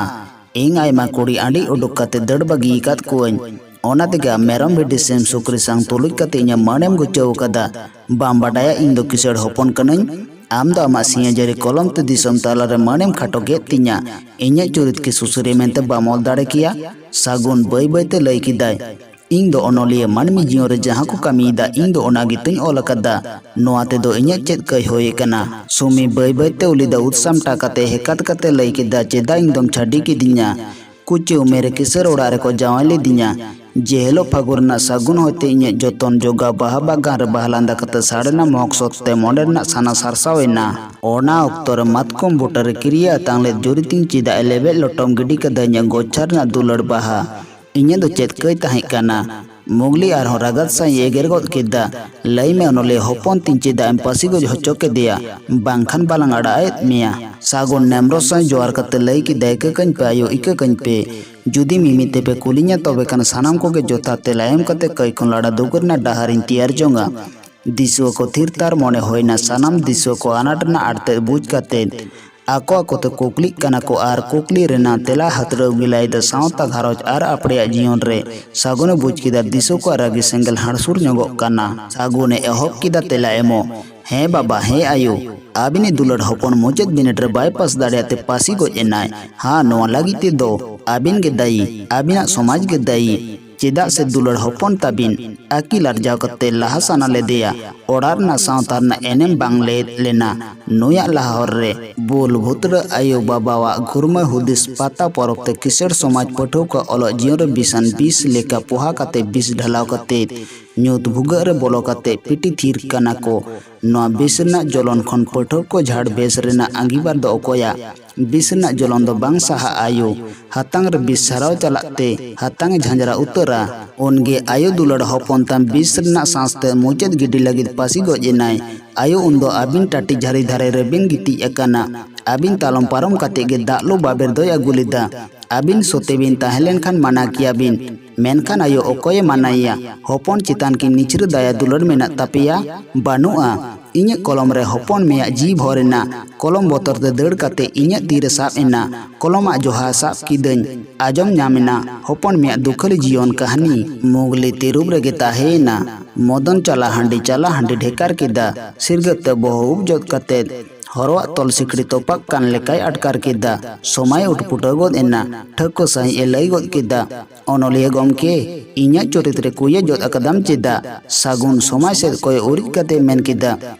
ᱤᱧ ᱟᱭᱢᱟ ᱠᱩᱲᱤ ᱟᱹᱰᱤ ᱩᱰᱩᱠ ᱠᱟᱛᱮ ᱫᱟᱹᱲ ᱵᱟᱹᱜᱤ ᱟᱠᱟᱫ ᱠᱚᱣᱟᱹᱧ᱾ ᱚᱱᱟ ᱛᱮᱜᱮ ᱟᱢ ᱢᱮᱨᱚᱢ, ᱵᱷᱤᱰᱤ, ᱥᱤᱢ, ᱥᱩᱠᱨᱤ ᱥᱟᱝ ᱛᱩᱞᱩᱡ ᱠᱟᱛᱮ ᱤᱧᱟᱹᱜ ᱢᱟᱹᱱᱮᱢ ᱜᱩᱪᱟᱹᱣ ᱟᱠᱟᱫᱟ᱾ ᱵᱟᱢ ᱵᱟᱰᱟᱭᱟ ᱤᱧ ᱫᱚ ᱠᱤᱥᱟᱹᱲ ᱦᱚᱯᱚᱱ ᱠᱟᱹᱱᱟᱹᱧ? ᱟᱢ ᱫᱚ ᱟᱢᱟᱜ ᱥᱤᱧ ᱡᱟᱹᱨᱤ ᱠᱚᱞᱚᱢ ᱛᱮ ᱫᱤᱥᱚᱢ ᱛᱟᱞᱟᱨᱮ ᱢᱟᱹᱱᱮᱢ ᱠᱷᱟᱴᱚ ᱠᱮᱫ ᱛᱤᱧᱟ᱾ ᱤᱧᱟᱹᱜ ᱪᱩᱨᱤᱛ ᱠᱤ ᱥᱩᱥᱟᱹᱨᱤᱭᱟᱹ ᱢᱮᱱᱛᱮ ᱵᱟᱢ ᱚᱞ ᱫᱟᱲᱮ ᱠᱮᱭᱟ? ᱥᱟᱹᱜᱩᱱ ᱵᱟᱹᱭ ᱵᱟᱹᱭ ᱛᱮ ᱞᱟᱹᱭ ᱠᱮᱫᱟᱭ, ᱤᱧ ᱫᱚ ᱚᱱᱚᱞᱤᱭᱟᱹ ᱢᱟᱹᱱᱢᱤ ᱡᱤᱭᱚᱱ ᱨᱮ ᱡᱟᱦᱟᱸ ᱠᱚ ᱠᱟᱹᱢᱤᱭᱮᱫᱟ, ᱤᱧ ᱫᱚ ᱚᱱᱟ ᱜᱮᱛᱚᱧ ᱚᱞ ᱟᱠᱟᱫᱟ᱾ ᱱᱚᱣᱟ ᱛᱮᱫᱚ ᱤᱧᱟᱹᱜ ᱪᱮᱫ ᱠᱟᱹᱭ ᱦᱩᱭ ᱟᱠᱟᱱᱟ? ᱥᱩᱢᱤ ᱵᱟᱹᱭ ᱵᱟᱹᱭ ᱛᱮ ᱩᱞᱤ ᱫᱟᱹᱣᱩᱫ ᱥᱟᱢᱴᱟᱣ ᱠᱟᱛᱮ ᱦᱮᱠᱟᱛ ᱠᱟᱛᱮ ᱞᱟᱹᱭ ᱠᱮᱫᱟ, ᱪᱮᱫᱟᱜ ᱤᱧ ᱫᱚᱢ ᱪᱷᱟᱹᱰᱤ ᱠᱤᱫᱤᱧᱟ? ᱠᱩᱪᱤ ᱩᱢᱮᱨ ᱨᱮ ᱠᱤᱥᱟᱹᱬ ᱚᱲᱟᱜ ᱨᱮᱠᱚ ᱡᱟᱶᱟᱭ ᱞᱤᱫᱤᱧᱟ᱾ ᱡᱮ ᱦᱤᱞᱳᱜ ᱯᱷᱟᱹᱜᱩᱱ ᱨᱮᱱᱟᱜ ᱥᱟᱹᱜᱩᱱ ᱦᱚᱭᱛᱮ ᱤᱧᱟᱹᱜ ᱡᱚᱛᱚᱱ ᱡᱚᱜᱟᱣ ᱵᱟᱦᱟ ᱵᱟᱜᱟᱱ ᱨᱮ ᱵᱟᱦᱟ ᱞᱟᱸᱫᱟ ᱠᱟᱛᱮ ᱥᱟᱲᱮᱱᱟ ᱢᱚᱦᱚᱠ ᱥᱚᱛ ᱛᱮ ᱢᱚᱱᱮ ᱨᱮᱱᱟᱜ ᱥᱟᱱᱟ ᱥᱟᱨᱥᱟᱣ ᱮᱱᱟ᱾ ᱚᱱᱟ ᱚᱠᱛᱚ ᱨᱮ ᱢᱟᱛᱠᱚᱢ ᱵᱩᱴᱟᱹ ᱨᱮ ᱠᱤᱨᱤᱭᱟᱹ ᱟᱛᱟᱝ ᱞᱮᱫ ᱡᱩᱨᱤᱛᱤᱧ ᱪᱮᱫᱟᱜ ᱮ ᱞᱮᱵᱮᱫ ᱞᱚᱴᱚᱢ ᱜᱤᱰᱤ ᱠᱟᱫᱟ ᱤᱧᱟᱹᱜ ᱜᱚᱪᱷᱟ ᱨᱮᱱᱟᱜ ᱫᱩᱞᱟᱹᱲ ᱵᱟᱦᱟ? ᱤᱧᱟᱹᱜ ᱫᱚ ᱪᱮᱫ ᱠᱟᱹᱭ ᱛᱟᱦᱮᱸ ᱠᱟᱱᱟ? ᱢᱩᱜᱽᱞᱤ ᱟᱨᱦᱚᱸ ᱨᱟᱜᱟᱫ ᱥᱟᱺᱦᱤᱡ ᱮ ᱮᱜᱮᱨ ᱜᱚᱫ ᱠᱮᱫᱟ, ᱞᱟᱹᱭ ᱢᱮ ᱚᱱᱚᱞᱤᱭᱟᱹ ᱦᱚᱯᱚᱱ ᱛᱤᱧ, ᱪᱮᱫᱟᱜ ᱮᱢ ᱯᱟᱹᱥᱤ ᱜᱚᱡ ᱦᱚᱪᱚ ᱠᱮᱫᱮᱭᱟ? ᱵᱟᱝᱠᱷᱟᱱ ᱵᱟᱞᱟᱝ ᱟᱲᱟᱜ ᱮᱫ ᱢᱮᱭᱟ᱾ ᱥᱟᱹᱜᱩᱱ ᱱᱮᱢᱨᱚᱥ ᱥᱟᱶ ᱡᱚᱦᱟᱨ ᱠᱟᱛᱮ ᱞᱟᱹᱭ ᱠᱮᱫᱟᱭ, ᱤᱠᱟᱹ ᱠᱟᱹᱧ ᱯᱮ ᱟᱭᱳ, ᱤᱠᱟᱹ ᱠᱟᱹᱧ ᱯᱮ᱾ ᱡᱩᱫᱤ ᱢᱤᱢᱤᱫ ᱛᱮᱯᱮ ᱠᱩᱞᱤᱧᱟ, ᱛᱚᱵᱮ ᱠᱷᱟᱱ ᱥᱟᱱᱟᱢ ᱠᱚᱜᱮ ᱡᱚᱛᱷᱟᱛ ᱛᱮᱞᱟ ᱮᱢ ᱠᱟᱛᱮ ᱠᱟᱹᱭ ᱠᱷᱚᱱ ᱞᱟᱲᱟ ᱫᱩᱜ ᱨᱮᱱᱟᱜ ᱰᱟᱦᱟᱨᱤᱧ ᱛᱮᱭᱟᱨ ᱡᱚᱝᱟ᱾ ᱫᱤᱥᱩᱣᱟᱹ ᱠᱚ ᱛᱷᱤᱨ ᱛᱟᱨ ᱢᱚᱱᱮ ᱦᱩᱭᱱᱟ᱾ ᱥᱟᱱᱟᱢ ᱫᱤᱥᱩᱣᱟᱹ ᱠᱚ ᱟᱱᱟᱴ ᱨᱮᱱᱟᱜ ᱟᱲᱛᱮᱫ ᱵᱩᱡᱽ ᱠᱟᱛᱮ ᱟᱠᱚ ᱟᱠᱚ ᱛᱮ ᱠᱩᱠᱞᱤᱜ ᱠᱟᱱᱟ ᱠᱚ ᱟᱨ ᱠᱩᱠᱞᱤ ᱨᱮᱱᱟᱜ ᱛᱮᱞᱟ ᱦᱟᱛᱲᱟᱹᱣ ᱜᱮ ᱞᱟᱹᱭ ᱫᱚ ᱥᱟᱶᱛᱟ ᱜᱷᱟᱨᱚᱸᱡᱽ ᱟᱨ ᱟᱯᱲᱮᱭᱟᱜ ᱡᱤᱭᱚᱱ ᱨᱮ ᱥᱟᱹᱜᱩᱱᱮ ᱵᱩᱡᱽ ᱠᱮᱫᱟ᱾ ᱫᱤᱥᱩᱣᱟᱹ ᱠᱚᱣᱟᱜ ᱨᱟᱹᱜᱤ ᱥᱮᱸᱜᱮᱞ ᱦᱟᱹᱲᱥᱩᱨ ᱧᱚᱜᱚᱜ ᱠᱟᱱᱟ᱾ ᱥᱟᱹᱜᱩᱱᱮ ᱮᱦᱚᱵ ᱠᱮᱫᱟ ᱛᱮᱞᱟ ᱮᱢᱚᱜ, ᱦᱮᱸ ᱵᱟᱵᱟ, ᱦᱮᱸ ᱟᱭᱳ, ᱟᱹᱵᱤᱱᱤᱡ ᱫᱩᱞᱟᱹᱲ ᱦᱚᱯᱚᱱ ᱢᱩᱪᱟᱹᱫ ᱵᱤᱱᱤᱰ ᱨᱮ ᱵᱟᱭ ᱯᱟᱥ ᱫᱟᱲᱮᱭᱟᱛᱮ ᱯᱟᱹᱥᱤ ᱜᱚᱡ ᱮᱱᱟᱭ᱾ ᱦᱟᱸ, ᱱᱚᱣᱟ ᱞᱟᱹᱜᱤᱫ ᱛᱮᱫᱚ ᱟᱹᱵᱤᱱ ᱜᱮ ᱫᱟᱭᱤ, ᱟᱹᱵᱤᱱᱟᱜ ᱥᱚᱢᱟᱡᱽ ᱜᱮ ᱫᱟᱭᱤ᱾ ᱪᱮᱫᱟᱜ ᱥᱮ ᱫᱩᱞᱟᱹᱲ ᱦᱚᱯᱚᱱ ᱛᱟᱹᱵᱤᱱ ᱟᱹᱠᱤᱞ ᱟᱨᱡᱟᱣ ᱠᱟᱛᱮ ᱞᱟᱦᱟ ᱥᱟᱱᱟ ᱞᱮᱫᱮᱭᱟ, ᱚᱲᱟᱜ ᱨᱮᱱᱟᱜ ᱥᱟᱶᱛᱟ ᱨᱮᱱᱟᱜ ᱮᱱᱮᱢ ᱵᱟᱝ ᱞᱮᱫ ᱞᱮᱱᱟ᱾ ᱱᱩᱭᱟᱜ ᱞᱟᱦᱟ ᱦᱚᱨ ᱨᱮ ᱵᱩᱞ ᱵᱷᱩᱛᱲᱟᱹ ᱟᱭᱳ ᱵᱟᱵᱟᱣᱟᱜ ᱜᱷᱩᱨᱢᱟᱹ ᱦᱩᱫᱤᱥ ᱯᱟᱛᱟ ᱯᱚᱨᱚᱵᱽ ᱛᱮ ᱠᱤᱥᱟᱹᱬ ᱥᱚᱢᱟᱡᱽ ᱯᱟᱹᱴᱷᱩᱣᱟᱹ ᱠᱚᱣᱟᱜ ᱚᱞᱚᱜ ᱡᱤᱭᱚᱱ ᱨᱮ ᱵᱤᱥᱟᱱ ᱵᱤᱥ ᱞᱮᱠᱟ ᱯᱚᱦᱟ ᱠᱟᱛᱮ, ᱵᱤᱥ ᱰᱷᱟᱞᱟᱣ ᱠᱟᱛᱮ, ᱧᱩᱛ ᱵᱷᱩᱜᱟᱹᱜ ᱨᱮ ᱵᱚᱞᱚ ᱠᱟᱛᱮ ᱯᱤᱴᱤ ᱛᱷᱤᱨ ᱠᱟᱱᱟ ᱠᱚ᱾ ᱱᱚᱣᱟ ᱵᱤᱥ ᱨᱮᱱᱟᱜ ᱡᱚᱞᱚᱱ ᱠᱷᱚᱱ ᱯᱟᱹᱴᱷᱩᱣᱟᱹ ᱠᱚ ᱡᱷᱟᱲ ᱵᱮᱥ ᱨᱮᱱᱟᱜ ᱟᱸᱜᱤᱵᱟᱨ ᱫᱚ ᱚᱠᱚᱭᱟᱜ? ᱵᱤᱥ ᱨᱮᱱᱟᱜ ᱡᱚᱞᱚᱱ ᱫᱚ ᱵᱟᱝ ᱥᱟᱦᱟᱜᱼᱟ ᱟᱭᱳ᱾ ᱦᱟᱛᱟᱝ ᱨᱮ ᱵᱤᱥ ᱥᱟᱨᱟᱣ ᱪᱟᱞᱟᱜ ᱛᱮ ᱦᱟᱛᱟᱝ ᱮ ᱡᱷᱟᱸᱡᱽᱨᱟ ᱩᱛᱟᱹᱨᱟ᱾ ᱩᱱᱜᱮ ᱟᱭᱳ ᱫᱩᱞᱟᱹᱲ ᱦᱚᱯᱚᱱ ᱛᱟᱢ ᱵᱤᱥ ᱨᱮᱱᱟᱜ ᱥᱟᱸᱥ ᱛᱮ ᱢᱩᱪᱟᱹᱫ ᱜᱤᱰᱤ ᱞᱟᱹᱜᱤᱫ ᱯᱟᱹᱥᱤ ᱜᱚᱡ ᱮᱱᱟᱭ᱾ ᱟᱭᱳ, ᱩᱱᱫᱚ ᱟᱹᱵᱤᱱ ᱴᱟᱹᱴᱤ ᱡᱷᱟᱹᱨᱤ ᱫᱷᱟᱨᱮ ᱨᱮᱵᱤᱱ ᱜᱤᱛᱤᱡ ᱟᱠᱟᱱᱟ᱾ ᱟᱹᱵᱤᱱ ᱛᱟᱞᱚᱢ ᱯᱟᱨᱚᱢ ᱠᱟᱛᱮ ᱜᱮ ᱫᱟᱜ ᱞᱩ ᱵᱟᱵᱮᱨ ᱫᱚᱭ ᱟᱹᱜᱩ ᱞᱮᱫᱟ᱾ ᱟᱹᱵᱤᱱ ᱥᱚᱛᱮ ᱵᱤᱱ ᱛᱟᱦᱮᱸ ᱞᱮᱱᱠᱷᱟᱱ ᱢᱟᱱᱟ ᱠᱮᱭᱟ ᱵᱤᱱ᱾ ᱢᱮᱱᱠᱷᱟᱱ ᱟᱭᱳ ᱚᱠᱚᱭᱮ ᱢᱟᱱᱟᱭᱮᱭᱟ? ᱦᱚᱯᱚᱱ ᱪᱮᱛᱟᱱ ᱠᱤ ᱱᱤᱪᱷᱨᱟᱹ ᱫᱟᱭᱟ ᱫᱩᱞᱟᱹᱲ ᱢᱮᱱᱟᱜ ᱛᱟᱯᱮᱭᱟ? ᱵᱟᱹᱱᱩᱜᱼᱟ᱾ ᱤᱧᱟᱹᱜ ᱠᱚᱞᱚᱢ ᱨᱮ ᱦᱚᱯᱚᱱ ᱢᱮᱭᱟᱜ ᱡᱤᱣᱤ ᱵᱷᱚᱨ ᱮᱱᱟ᱾ ᱠᱚᱞᱚᱢ ᱵᱚᱛᱚᱨ ᱛᱮ ᱫᱟᱹᱲ ᱠᱟᱛᱮ ᱤᱧᱟᱹᱜ ᱛᱤᱨᱮ ᱥᱟᱵ ᱮᱱᱟ᱾ ᱠᱚᱞᱚᱢᱟᱜ ᱡᱚᱦᱟ ᱥᱟᱵ ᱠᱤᱫᱟᱹᱧ᱾ ᱟᱸᱡᱚᱢ ᱧᱟᱢ ᱮᱱᱟ ᱦᱚᱯᱚᱱ ᱢᱮᱭᱟᱜ ᱫᱩᱠᱷᱟᱹᱞᱤ ᱡᱤᱭᱚᱱ ᱠᱟᱹᱦᱱᱤ᱾ ᱢᱩᱜᱽᱞᱤ ᱛᱤᱨᱩᱯ ᱨᱮᱜᱮ ᱛᱟᱦᱮᱸᱭᱮᱱᱟ᱾ ᱢᱚᱫᱚᱱ ᱪᱟᱞᱟ ᱦᱟᱺᱰᱤ ᱪᱟᱞᱟ ᱦᱟᱺᱰᱤ ᱰᱷᱮᱠᱟᱨ ᱠᱮᱫᱟ᱾ ᱥᱤᱨᱜᱟᱹᱫ ᱛᱮ ᱵᱚᱦᱚᱜ ᱩᱵ ᱡᱚᱫ ᱠᱟᱛᱮ ᱦᱚᱨᱚᱣᱟᱜ ᱛᱚᱞ ᱥᱤᱠᱲᱤ ᱛᱚᱯᱟᱜ ᱠᱟᱱ ᱞᱮᱠᱟᱭ ᱟᱴᱠᱟᱨ ᱠᱮᱫᱟ᱾ ᱥᱚᱢᱟᱭ ᱩᱴᱯᱩᱴᱟᱹᱣ ᱜᱚᱫ ᱮᱱᱟ᱾ ᱴᱷᱟᱹᱣᱠᱟᱹ ᱥᱟᱺᱦᱤᱡ ᱮ ᱞᱟᱹᱭ ᱜᱚᱫ ᱠᱮᱫᱟ, "ᱚᱱᱚᱞᱤᱭᱟᱹ ᱜᱚᱢᱠᱮ, ᱤᱧᱟᱹᱜ ᱪᱚᱨᱤᱛ ᱨᱮ ᱠᱩᱭᱟᱹ ᱡᱚᱫ ᱟᱠᱟᱫᱟᱢ ᱪᱮᱫᱟᱜ?" ᱥᱟᱹᱜᱩᱱ ᱥᱚᱢᱟᱭ ᱥᱮᱫ ᱠᱚᱭᱚᱜ ᱩᱨᱤᱡ ᱠᱟᱛᱮ ᱢᱮᱱ ᱠᱮᱫᱟ,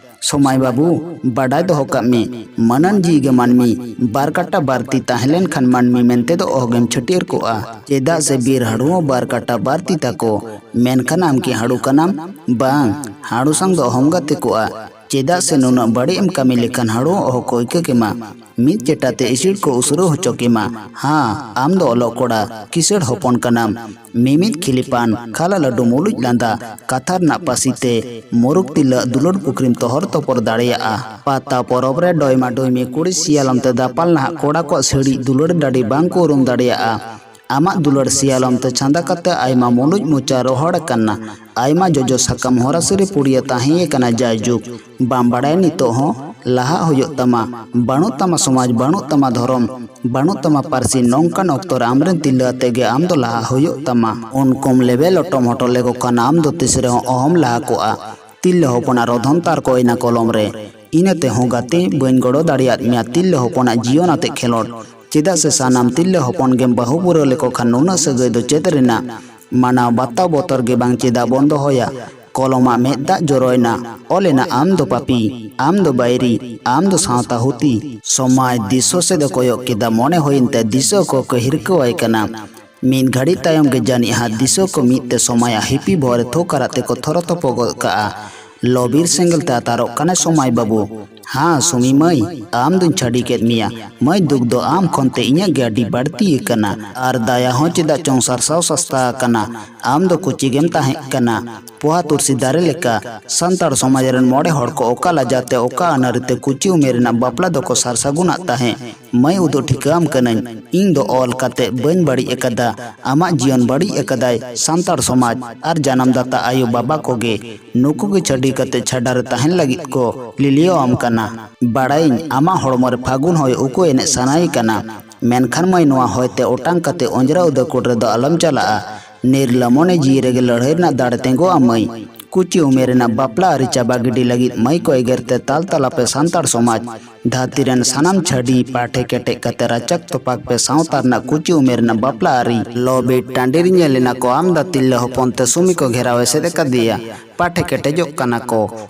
"ᱥᱚᱢᱟᱭ ᱵᱟᱹᱵᱩ, ᱵᱟᱰᱟᱭ ᱫᱚᱦᱚ ᱠᱟᱜ ᱢᱮ, ᱢᱟᱹᱱᱟᱱ ᱡᱤᱣᱤ ᱜᱮ ᱢᱟᱹᱱᱢᱤ ᱵᱟᱨ ᱠᱟᱴᱟ ᱵᱟᱹᱲᱛᱤ ᱛᱟᱦᱮᱸ ᱞᱮᱱᱠᱷᱟᱱ ᱢᱟᱹᱱᱢᱤ ᱢᱮᱱᱛᱮ ᱫᱚ ᱚᱦᱚᱜᱮᱢ ᱪᱷᱟᱹᱴᱭᱟᱹᱨ ᱠᱚᱜᱼᱟ᱾ ᱪᱮᱫᱟᱜ ᱥᱮ ᱵᱤᱨ ᱦᱟᱹᱲᱩ ᱦᱚᱸ ᱵᱟᱨ ᱠᱟᱴᱟ ᱵᱟᱹᱲᱛᱤ ᱛᱟᱠᱚ᱾ ᱢᱮᱱᱠᱷᱟᱱ ᱟᱢ ᱠᱤ ᱦᱟᱹᱲᱩ ᱠᱟᱱᱟᱢ? ᱵᱟᱝ, ᱦᱟᱹᱲᱩ ᱥᱟᱝ ᱫᱚ ᱚᱦᱚᱢ ᱜᱟᱛᱮ ᱠᱚᱜᱼᱟ᱾ ᱪᱮᱫᱟᱜ ᱥᱮ ᱱᱩᱱᱟᱹᱜ ᱵᱟᱹᱲᱤᱡ ᱮᱢ ᱠᱟᱹᱢᱤ ᱞᱮᱠᱷᱟᱱ ᱦᱟᱹᱲᱩ ᱦᱚᱸ ᱚᱦᱚ ᱠᱚ ᱟᱹᱭᱠᱟᱹ ᱠᱮᱢᱟ᱾ ᱢᱤᱫ ᱪᱮᱴᱟ ᱛᱮ ᱤᱥᱤᱲ ᱠᱚ ᱩᱥᱨᱟᱹᱣ ᱦᱚᱪᱚ ᱠᱮᱢᱟ᱾ ᱦᱟᱸ, ᱟᱢ ᱫᱚ ᱚᱞᱚᱜ ᱠᱚᱲᱟ, ᱠᱤᱥᱟᱹᱬ ᱦᱚᱯᱚᱱ ᱠᱟᱱᱟᱢ᱾ ᱢᱤᱢᱤᱫ ᱠᱷᱤᱞᱤᱯᱟᱱ, ᱠᱷᱟᱞᱟ ᱞᱟᱹᱰᱩ ᱢᱩᱞᱩᱡ ᱞᱟᱸᱫᱟ, ᱠᱟᱛᱷᱟ ᱨᱮᱱᱟᱜ ᱯᱟᱹᱥᱤ ᱛᱮ ᱢᱩᱨᱩᱠ ᱛᱤᱨᱞᱟᱹ ᱫᱩᱞᱟᱹᱲ ᱯᱩᱠᱷᱨᱤᱢ ᱛᱚᱦᱚᱨ ᱛᱚᱯᱚᱨ ᱫᱟᱲᱮᱭᱟᱜᱼᱟ᱾ ᱯᱟᱛᱟ ᱯᱚᱨᱚᱵᱽ ᱨᱮ ᱰᱚᱭᱢᱟ ᱰᱚᱭᱢᱤ ᱠᱩᱲᱤ ᱥᱤᱭᱟᱞᱚᱢ ᱛᱮ ᱫᱟᱯᱟᱞ ᱱᱟᱦᱟᱜ ᱠᱚᱲᱟ ᱠᱚᱣᱟᱜ ᱥᱟᱹᱲᱤᱡ ᱫᱩᱞᱟᱹᱲ ᱰᱟᱹᱰᱤ ᱵᱟᱝ ᱠᱚ ᱩᱨᱩᱢ ᱫᱟᱲᱮᱭᱟᱜᱼᱟ᱾ ᱟᱢᱟᱜ ᱫᱩᱞᱟᱹᱲ ᱥᱤᱭᱟᱞᱚᱢ ᱛᱮ ᱪᱷᱟᱸᱫᱟ ᱠᱟᱛᱮ ᱟᱭᱢᱟ ᱢᱩᱞᱩᱡ ᱢᱚᱪᱟ ᱨᱚᱦᱚᱲ ᱟᱠᱟᱱᱟ, ᱟᱭᱢᱟ ᱡᱚᱡᱚ ᱥᱟᱠᱟᱢ ᱦᱚᱨᱟᱥᱤᱨᱤ ᱯᱩᱲᱤᱭᱟᱹ ᱛᱟᱦᱮᱸ ᱟᱠᱟᱱᱟ ᱡᱟᱭᱡᱩᱜᱽ᱾ ᱵᱟᱢ ᱵᱟᱲᱟᱭᱟ ᱱᱤᱛᱚᱜ ᱦᱚᱸ ᱞᱟᱦᱟᱜ ᱦᱩᱭᱩᱜ ᱛᱟᱢᱟ᱾ ᱵᱟᱹᱱᱩᱜ ᱛᱟᱢᱟ ᱥᱚᱢᱟᱡᱽ, ᱵᱟᱹᱱᱩᱜ ᱛᱟᱢᱟ ᱫᱷᱚᱨᱚᱢ, ᱵᱟᱹᱱᱩᱜ ᱛᱟᱢᱟ ᱯᱟᱹᱨᱥᱤ, ᱱᱚᱝᱠᱟᱱ ᱚᱠᱛᱚ ᱨᱮ ᱟᱢᱨᱮᱱ ᱛᱤᱨᱞᱟᱹ ᱟᱛᱮ ᱜᱮ ᱟᱢ ᱫᱚ ᱞᱟᱦᱟ ᱦᱩᱭᱩᱜ ᱛᱟᱢᱟ᱾ ᱩᱱᱠᱩᱢ ᱞᱮᱵᱮ ᱞᱚᱴᱚᱢ ᱦᱚᱴᱚ ᱞᱮᱠᱚ ᱠᱷᱟᱱ ᱟᱢ ᱫᱚ ᱛᱤᱥ ᱨᱮᱦᱚᱸ ᱚᱦᱚᱢ ᱞᱟᱦᱟ ᱠᱚᱜᱼᱟ᱾ ᱛᱤᱨᱞᱟᱹ ᱦᱚᱯᱚᱱᱟᱜ ᱨᱚᱫᱷᱚᱱ ᱛᱟᱨ ᱠᱚ ᱮᱱᱟ ᱠᱚᱞᱚᱢ ᱨᱮ᱾ ᱤᱱᱟᱹ ᱛᱮᱦᱚᱸ ᱜᱟᱛᱮ, ᱵᱟᱹᱧ ᱜᱚᱲᱚ ᱫᱟᱲᱮᱭᱟᱫ ᱢᱮᱭᱟ ᱛᱤᱨᱞᱟᱹ ᱦᱚᱯᱚᱱᱟᱜ ᱡᱤᱭᱚᱱ ᱟᱛᱮ ᱠᱷᱮᱞᱳᱰ᱾ ᱪᱮᱫᱟᱜ ᱥᱮ ᱥᱟᱱᱟᱢ ᱛᱤᱨᱞᱟᱹ ᱦᱚᱯᱚᱱ ᱜᱮᱢ ᱵᱟᱹᱦᱩ ᱯᱩᱨᱟᱹᱣ ᱞᱮᱠᱚ ᱠᱷᱟᱱ ᱱᱩᱱᱟᱹᱜ ᱥᱟᱹᱜᱟᱹᱭ ᱫᱚ ᱪᱮᱫ ᱨᱮᱱᱟᱜ? ᱢᱟᱱᱟᱣ ᱵᱟᱛᱟᱣ ᱵᱚᱛᱚᱨ ᱜᱮ ᱵᱟᱝ ᱪᱮᱫᱟᱜ ᱵᱚᱱ ᱫᱚᱦᱚᱭᱟ? ᱠᱚᱞᱚᱢᱟᱜ ᱢᱮᱫ ᱫᱟᱜ ᱡᱚᱨᱚᱭᱮᱱᱟ, ᱚᱞ ᱮᱱᱟ ᱟᱢ ᱫᱚ ᱯᱟᱯᱤ, ᱟᱢ ᱫᱚ ᱵᱟᱹᱭᱨᱤ, ᱟᱢ ᱫᱚ ᱥᱟᱶᱛᱟ ᱦᱩᱛᱤ᱾ ᱥᱚᱢᱟᱡᱽ ᱫᱤᱥᱟᱹ ᱥᱮᱫ ᱮ ᱠᱚᱭᱚᱜ ᱠᱮᱫᱟ, ᱢᱚᱱᱮ ᱦᱩᱭᱮᱱ ᱛᱟᱭᱟ ᱫᱤᱥᱟᱹ ᱚᱠᱚᱭ ᱠᱚ ᱦᱤᱨᱠᱟᱹᱣᱟᱭ ᱠᱟᱱᱟ᱾ ᱢᱤᱫ ᱜᱷᱟᱹᱲᱤ ᱛᱟᱭᱚᱢ ᱜᱮ ᱡᱟᱹᱱᱤᱡ ᱦᱟᱸᱜ ᱫᱤᱥᱟᱹ ᱠᱚ ᱢᱤᱫ ᱛᱮ ᱥᱚᱢᱟᱭᱟᱜ ᱦᱤᱯᱤ ᱵᱚᱦᱚᱜ ᱨᱮ ᱛᱷᱩ ᱠᱟᱨᱟᱜ ᱛᱮᱠᱚ ᱛᱷᱚᱨᱚ ᱛᱚᱯᱚ ᱜᱚᱫ ᱠᱟᱜᱼᱟ᱾ ᱞᱚᱵᱤᱨ ᱥᱮᱸᱜᱮᱞ ᱛᱮ ᱟᱛᱟᱨᱚᱜ ᱠᱟᱱᱟᱭ ᱥᱚᱢᱟᱭ ᱵᱟᱹᱵᱩ᱾ ᱦᱟᱸ ᱥᱩᱢᱤ ᱢᱟᱹᱭ, ᱟᱢ ᱫᱩᱧ ᱪᱷᱟᱹᱰᱤ ᱠᱮᱫ ᱢᱮᱭᱟ᱾ ᱢᱟᱹᱭ, ᱫᱩᱠ ᱫᱚ ᱟᱢ ᱠᱷᱚᱱ ᱛᱮ ᱤᱧᱟᱹᱜ ᱜᱮ ᱟᱹᱰᱤ ᱵᱟᱹᱲᱛᱤ ᱟᱠᱟᱱᱟ᱾ ᱟᱨ ᱫᱟᱭᱟ ᱦᱚᱸ ᱪᱮᱫᱟᱜ ᱪᱚᱝ ᱥᱟᱨᱥᱟᱣ ᱥᱟᱥᱛᱟ ᱟᱠᱟᱱᱟ᱾ ᱟᱢ ᱫᱚ ᱠᱩᱪᱤ ᱜᱮᱢ ᱛᱟᱦᱮᱸ ᱠᱟᱱᱟ, ᱯᱚᱦᱟ ᱛᱩᱨᱥᱤ ᱫᱟᱨᱮ ᱞᱮᱠᱟ᱾ ᱥᱟᱱᱛᱟᱲ ᱥᱚᱢᱟᱡᱽ ᱨᱮᱱ ᱢᱚᱬᱮ ᱦᱚᱲ ᱠᱚ ᱚᱠᱟ ᱞᱟᱡᱟ ᱛᱮ, ᱚᱠᱟ ᱟᱹᱱ ᱟᱹᱨᱤ ᱛᱮ ᱠᱩᱪᱤ ᱩᱢᱮᱨ ᱨᱮᱱᱟᱜ ᱵᱟᱯᱞᱟ ᱫᱚᱠᱚ ᱥᱟᱨ ᱥᱟᱹᱜᱩᱱᱟᱜ ᱛᱟᱦᱮᱸᱫ? ᱢᱟᱹᱭ, ᱩᱫᱩᱜ ᱴᱷᱤᱠᱟᱹ ᱟᱢ ᱠᱟᱹᱱᱟᱹᱧ᱾ ᱤᱧ ᱫᱚ ᱚᱞ ᱠᱟᱛᱮ ᱵᱟᱹᱧ ᱵᱟᱹᱲᱤᱡ ᱟᱠᱟᱫᱟ᱾ ᱟᱢᱟᱜ ᱡᱤᱭᱚᱱ ᱵᱟᱹᱲᱤᱡ ᱟᱠᱟᱫᱟᱭ ᱥᱟᱱᱛᱟᱲ ᱥᱚᱢᱟᱡᱽ ᱟᱨ ᱡᱟᱱᱟᱢ ᱫᱟᱛᱟ ᱟᱭᱳ ᱵᱟᱵᱟ ᱠᱚᱜᱮ᱾ ᱱᱩᱠᱩ ᱜᱮ ᱪᱷᱟᱹᱰᱤ ᱠᱟᱛᱮ ᱪᱷᱟᱰᱟ ᱨᱮ ᱛᱟᱦᱮᱱ ᱞᱟᱹᱜᱤᱫ ᱠᱚ ᱞᱤᱞᱤᱭᱟᱹᱣ ᱟᱢ ᱠᱟᱱᱟ᱾ ᱵᱟᱲᱟᱭᱟᱹᱧ, ᱟᱢᱟᱜ ᱦᱚᱲᱢᱚ ᱨᱮ ᱯᱷᱟᱹᱜᱩᱱ ᱦᱚᱭ ᱩᱠᱩ ᱮᱱᱮᱡ ᱥᱟᱱᱟᱭᱮ ᱠᱟᱱᱟ, ᱢᱮᱱᱠᱷᱟᱱ ᱢᱟᱹᱭ, ᱱᱚᱣᱟ ᱦᱚᱭ ᱛᱮ ᱚᱴᱟᱝ ᱠᱟᱛᱮ ᱚᱸᱡᱽᱨᱟ ᱩᱫᱟᱹ ᱠᱩᱴ ᱨᱮᱫᱚ ᱟᱞᱚᱢ ᱪᱟᱞᱟᱜᱼᱟ᱾ ᱱᱤᱨᱞᱟᱹ ᱢᱚᱱᱮ ᱡᱤᱣᱤ ᱨᱮᱜᱮ ᱞᱟᱹᱲᱦᱟᱹᱭ ᱨᱮᱱᱟᱜ ᱫᱟᱲᱮ ᱛᱮᱸᱜᱚᱜᱼᱟ ᱢᱟᱹᱭ᱾ ᱠᱩᱪᱤ ᱩᱢᱮᱨ ᱨᱮᱱᱟᱜ ᱵᱟᱯᱞᱟ ᱟᱹᱨᱤ ᱪᱟᱵᱟ ᱜᱤᱰᱤ ᱞᱟᱹᱜᱤᱫ ᱢᱟᱹᱭ ᱠᱚ ᱮᱜᱮᱨ ᱛᱮ ᱛᱟᱞ ᱛᱟᱞᱟ ᱯᱮ ᱥᱟᱱᱛᱟᱲ ᱥᱚᱢᱟᱡᱽ᱾ ᱫᱷᱟᱹᱨᱛᱤ ᱨᱮᱱ ᱥᱟᱱᱟᱢ ᱪᱷᱟᱹᱰᱤ ᱯᱟᱴᱷᱮ ᱠᱮᱴᱮᱡ ᱠᱟᱛᱮ ᱨᱟᱪᱟᱠ ᱛᱚᱯᱟᱠ ᱯᱮ᱾ ᱥᱟᱶᱛᱟ ᱨᱮᱱᱟᱜ ᱠᱩᱪᱤ ᱩᱢᱮᱨ ᱨᱮᱱᱟᱜ ᱵᱟᱯᱞᱟ ᱟᱹᱨᱤ᱾ ᱞᱚ ᱵᱤᱨ ᱴᱟᱺᱰᱤ ᱨᱮ ᱧᱮᱞ ᱮᱱᱟ ᱠᱚ ᱟᱢᱫᱟ ᱛᱤᱨᱞᱟᱹ ᱦᱚᱯᱚᱱ ᱛᱮ ᱥᱩᱢᱤ ᱠᱚ ᱜᱷᱮᱨᱟᱣ ᱮᱥᱮᱫ ᱟᱠᱟᱫᱮᱭᱟ᱾ ᱯᱟᱴᱷᱮ ᱠᱮᱴᱮᱡᱚᱜ ᱠᱟᱱᱟ ᱠᱚ,